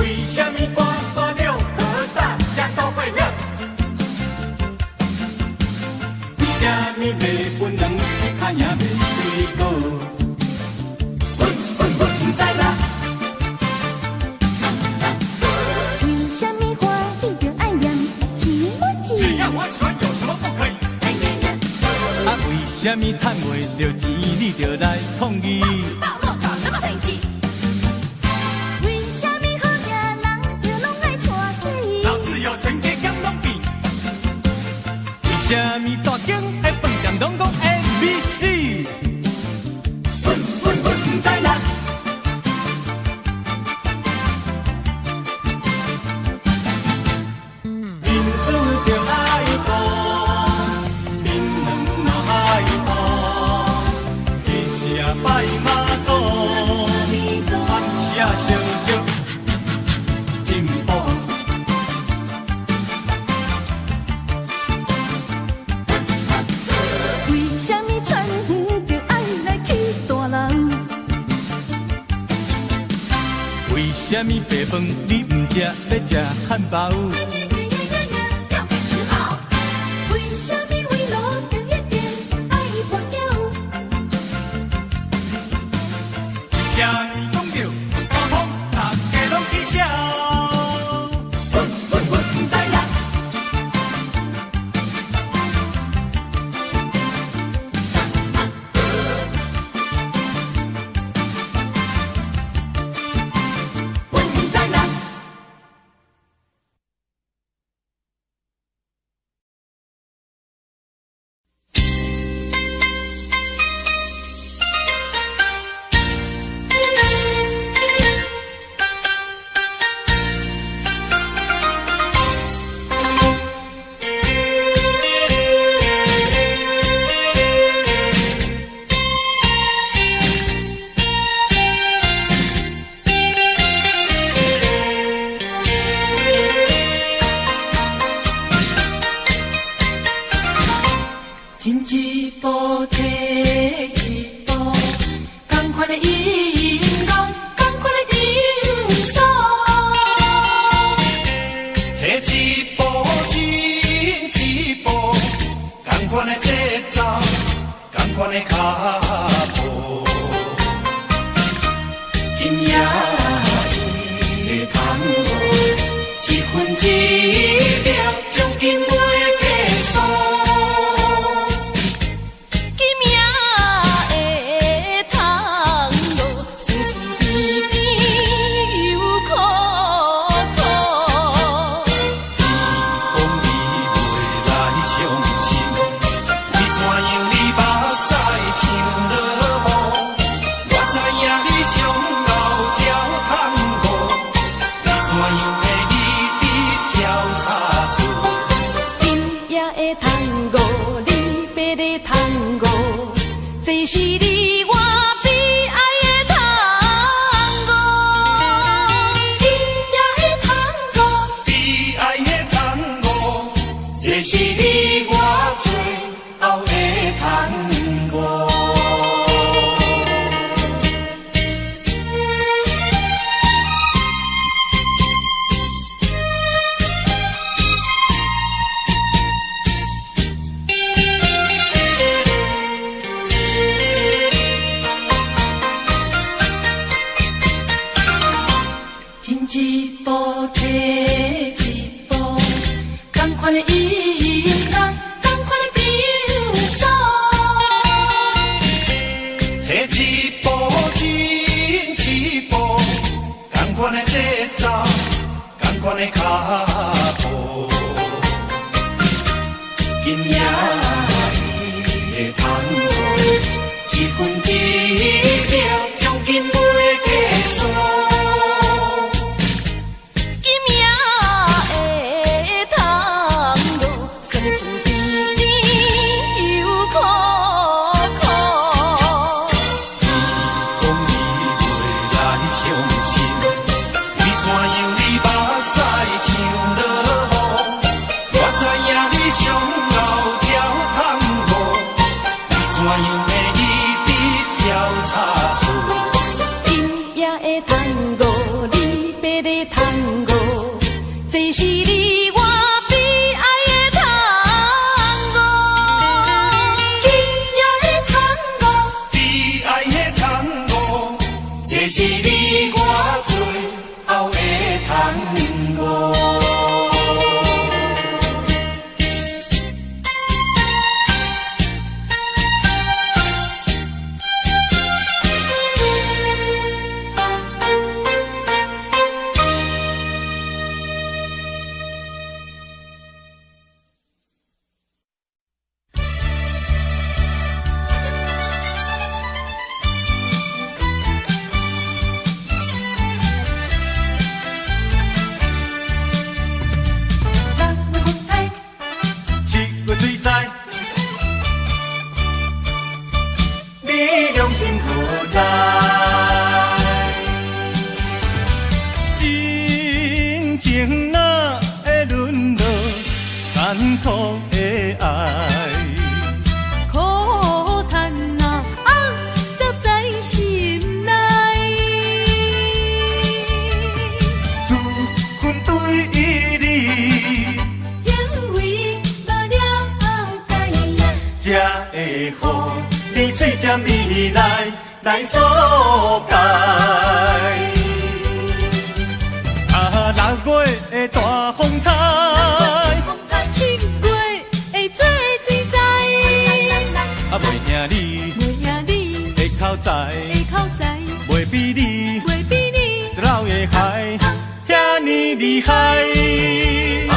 D: 為什麼呱呱六個大家都會樂？為什麼麥歕卵較贏賣水果？阮阮阮毋知啦。
C: 為什麼歡喜就愛念起我
E: 只要我喜歡，有什麼不可以？
A: 啊，為什麼趁袂著錢你就來抗議？
C: 搞什麼飛機？為什麼好命人就攏愛娶死？
E: 老子有錢加減攏變。
A: 為什麼大間的飯店攏講 A B C？
D: 阮阮阮毋知啦。民主就愛顧，民卵嘛愛顧，彼時啊拜媽祖，暗時啊成就進步。
C: 為什麼田園就愛來起大樓？
A: 為什麼白飯你毋食，欲食漢堡？
C: 為什麼為路就一定愛跋筊？
E: 為什麼講著交通，大家攏起笑？
D: 阮阮阮毋知啦。阮毋知啦。
C: 進一步，退一步，仝款的音樂，仝款的場所。
D: 退一步，進一步，仝款的節奏，仝款的腳步。
C: 今夜的探戈，一分一秒將近袂計數。今夜的探戈，酸酸甜甜又苦苦。
D: 講你袂來傷心，你怎樣你目屎像落雨？我知影你上𠢕跳探戈，你怎樣會一直跳差錯？
C: 今夜的探戈，你爬咧探戈，這是你我悲哀的探戈。今夜的探戈，
D: 悲哀的探戈，這是你我最後的探戈。
C: 進一步，退一步，仝款的音樂，仝款的場所。
D: 退一步，進一步，仝款的節奏，仝款的腳步。
C: 今夜的探戈，一分一秒將近袂計數。今夜的探戈，酸酸甜甜又苦苦。
D: 講你袂來傷心，你怎樣你目屎像落雨？我知影你上𠢕跳探戈，你怎樣會一直跳
C: 的探戈，這是你我悲哀的探戈，今夜的探戈，
D: 悲哀的探戈，這是你我最後的探戈。
C: 六月風台，
D: 七月水災，你良心何在？
A: 真情哪會淪落殘酷的愛？
C: 苦嘆啊，暗藏在心內。
A: 自阮對你，
C: 因為無了解，
A: 才會予你喙尖伊來來索解。啊，六月的大風台，
C: 七月的做水災，
A: 啊，袂贏你
C: 袂贏你
A: 的口才，
C: 的口才，
A: 袂比你
C: 袂比你
A: 老的海遐爾厲害。啊，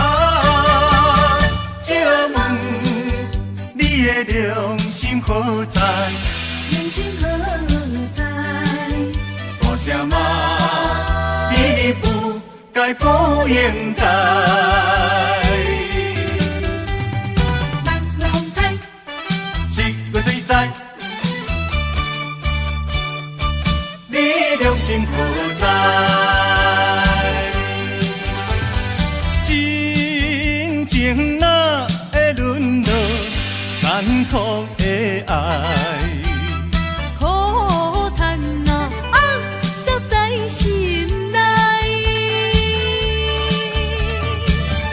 A: 借問你的良心何在？
C: 良心何在？
A: 大聲嘛，你不該不應該。
C: 六月風台，
A: 七月水災，你良心何在？真情哪會淪落殘酷的愛？
C: 苦嘆啊，暗藏在心內。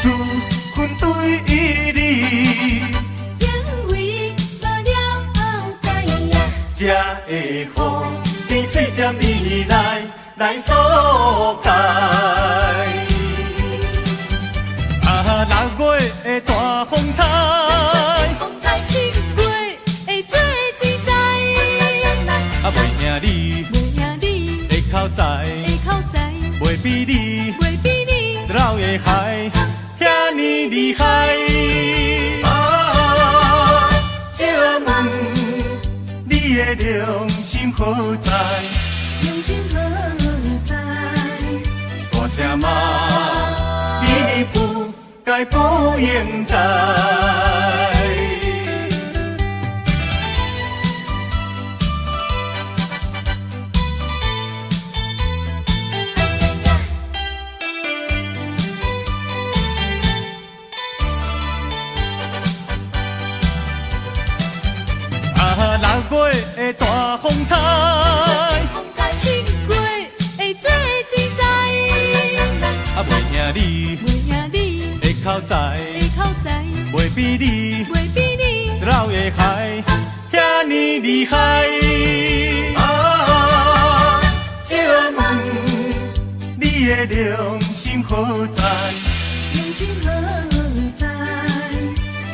A: 自阮對你，
C: 因為無了解，
A: 才會予你喙尖伊來來索解。啊，六月的大風台，
C: 七月的做水災，
A: 啊，袂贏你
C: 袂贏你
A: 的口才，
C: 的口才，
A: 袂比你
C: 袂比你
A: 老的海遐爾厲害。啊，借問你的良心何在？
C: 良心何在？
A: 大聲嘛，你不該不應該。啊，六月的大風台，
C: 七月的做水災，
A: 啊，袂贏你
C: 袂贏你
A: 的口才，
C: 的口才，
A: 袂比你
C: 袂比你
A: 老的海遐爾厲害。啊，借問你的良心何在？
C: 良心何在？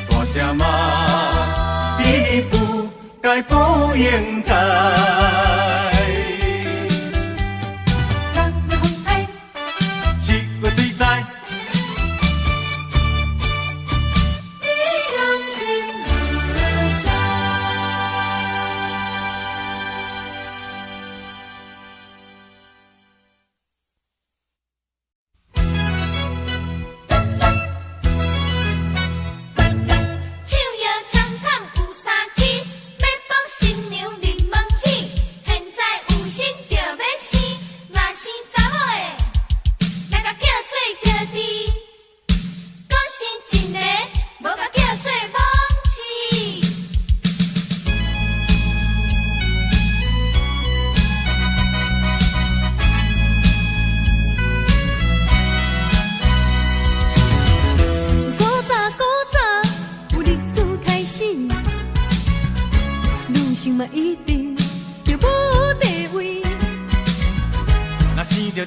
A: 大聲嘛，你不該不應該。
C: 六月風台，
A: 七月水災，
C: 你良心何在？
F: 手摇枪筒有三支，欲帮新娘入门去。现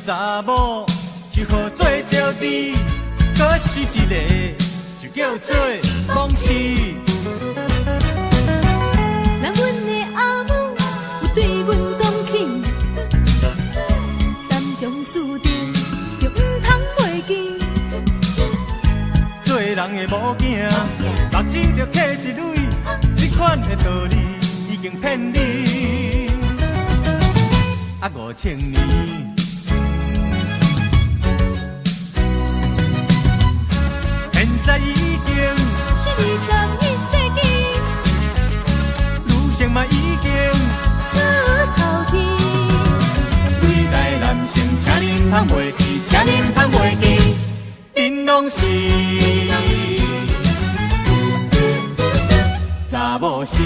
A: 查某，就好做招娣，閣生一个就叫做戆痴。
C: 人阮的阿母有對阮講起，三從四德就毋通袂記。
A: 做人的某囝，目睭著瞌一蕊，這款的道理已經騙你啊5000年。現在已經
C: 是21世紀，
A: 女性嘛已經
C: 出頭天。
A: 偉大男性，請恁通袂記，請恁通袂記，恁攏是查某生。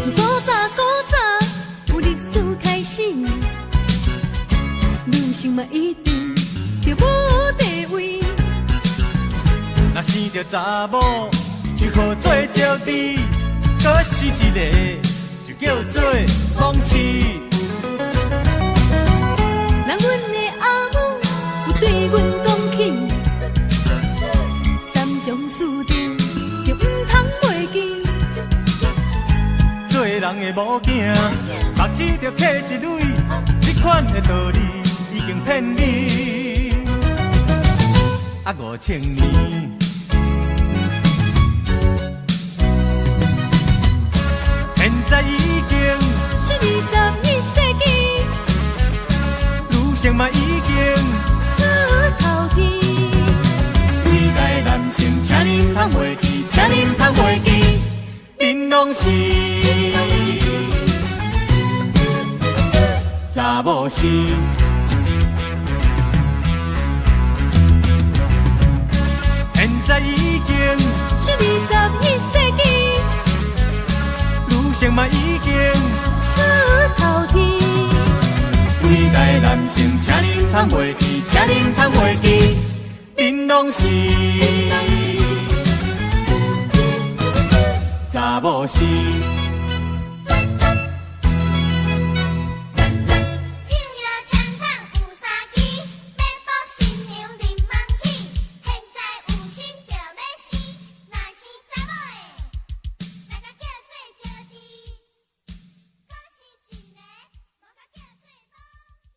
C: 自古早古早有歷史開始，女性嘛一定著無地位。
A: 若生著查某，就好做招娣，閣生一个就叫做戆痴。
C: 人阮的阿母有對阮講起，三從四德就毋通袂記。
A: 做人的某囝，目睭著瞌一蕊，這款的道理已經騙你啊5000年。現在已經
C: 是21世紀，
A: 女性嘛已經
C: 出頭天。
A: 偉大男性，請恁通袂記，請恁通袂記，恁攏是查某生。現在已經
C: 是21世紀，
A: 女性嘛已經
C: 出頭天。
A: 偉大男性，請恁通袂記，請恁通袂記，恁攏是查某生。
F: 上夜長筒有三支，欲娶新娘啉茫喜。現在有心就欲生，若生查某的，來共叫做招娣；閣生一个，無共叫做戆痴。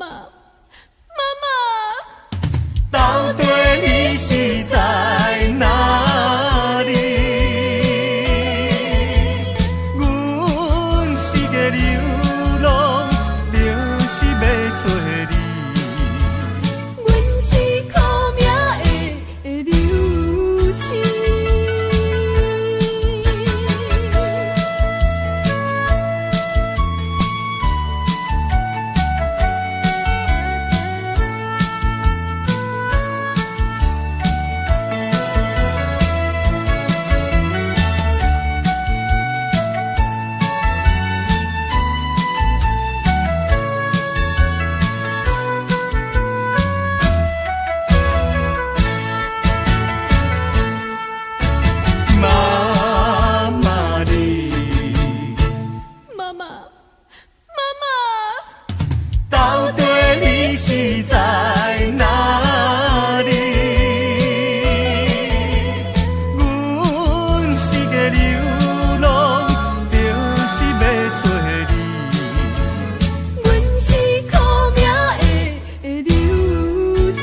C: 媽，媽媽。
D: 到底你是在哪裡？阮是个流浪，就是欲揣你。
C: 阮是苦命的流星。
D: 媽媽你，
C: 媽媽，媽媽。
D: 到底你是在哪裡？阮是個流浪，就是欲揣你。
C: 阮是苦命的流星。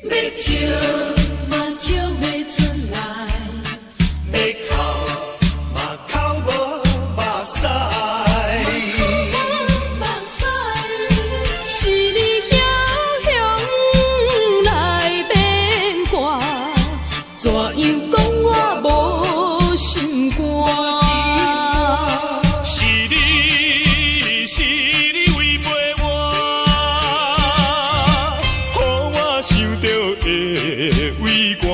C: 欲笑嘛笑袂出來，
D: 欲哭嘛哭無目屎。
C: 目屎。
B: 是你梟雄來變卦，怎樣講我無心肝？
E: 是你，是你違背我，予我想著會畏寒。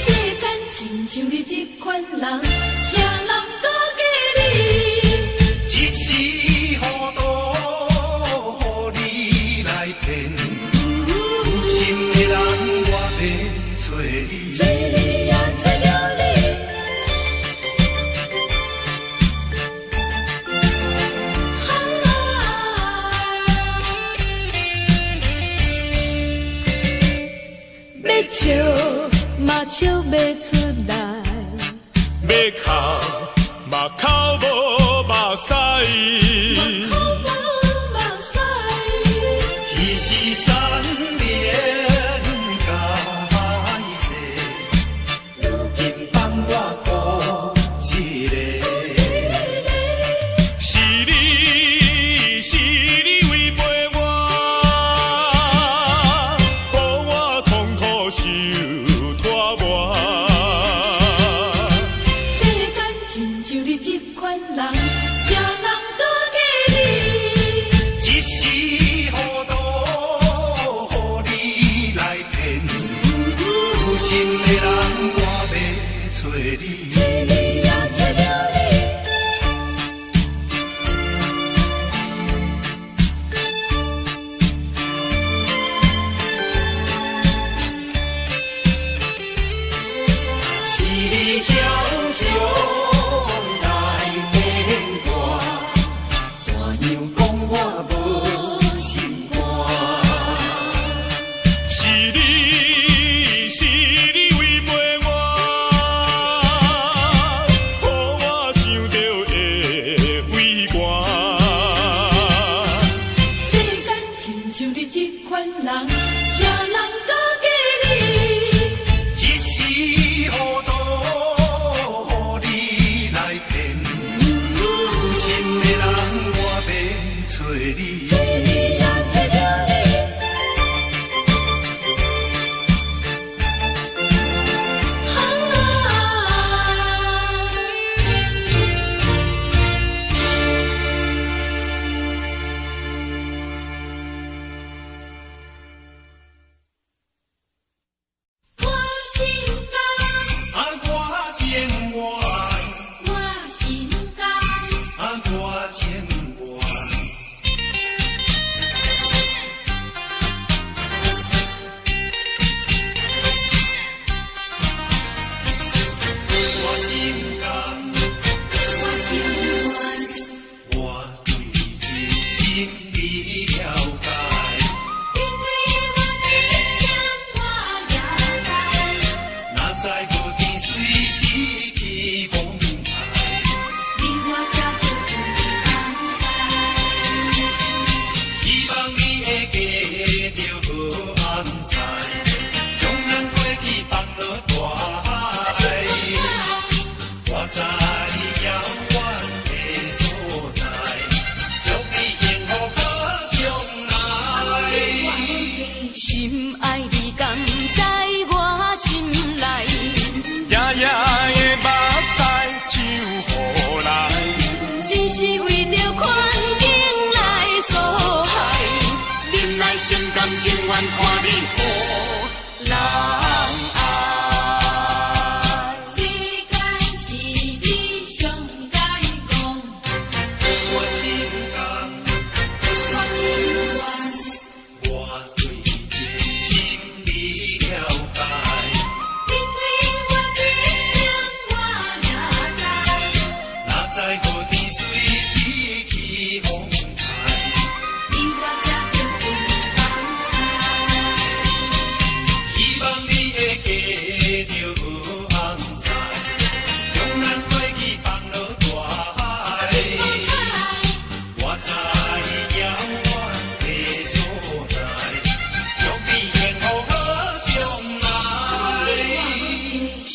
C: 世間親像你這款人，啥人都記你。
D: 一時糊塗，予你來騙，有心的人我欲揣你。
C: 揣你呀，揣著你。
B: 欲笑嘛笑袂出來，
E: 欲哭嘛哭無目屎。
C: 哭無目屎。
D: 彼是山盟海誓，如今放我孤一个。
E: 是你，是你違背我，予我痛苦受拖磨。
C: 世間親像你這款人，啥人都記你。
D: 一時糊塗，予你來騙，有心的人我欲揣你。
C: 揣你呀，揣著你。
D: 是你梟雄來變卦，怎樣講我無心肝？
E: 是你，是你違背我，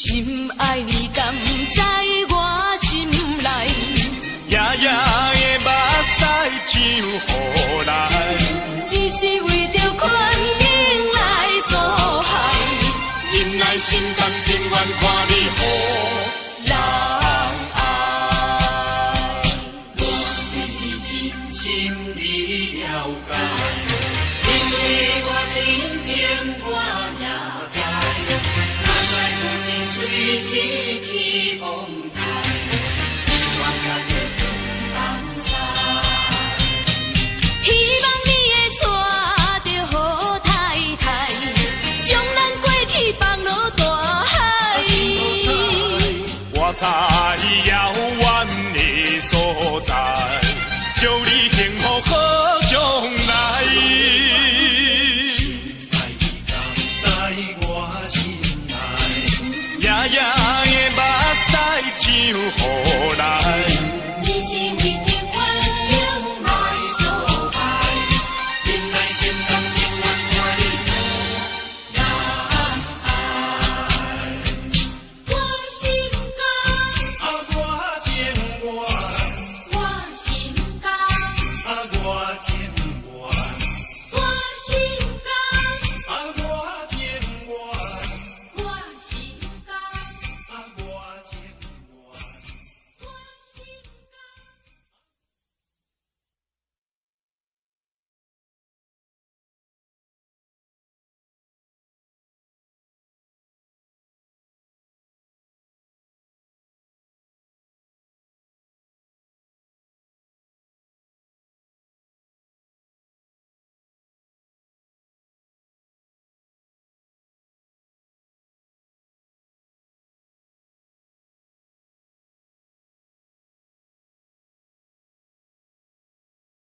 C: 深愛你敢知我心內？
E: 夜夜的目屎像雨來，
C: 只是為著環境來所害，忍耐心甘情願看你予人愛。
A: 我真心你了解，因為我真情我也知，哪知有你隨時起風台，你我才會當東西。
C: 希望你會娶著好太太，將咱過去放落大海。
E: 我在遙遠的所在，祝你幸福好將來。
D: 愛你敢知我心內？
E: 夜夜的目屎像雨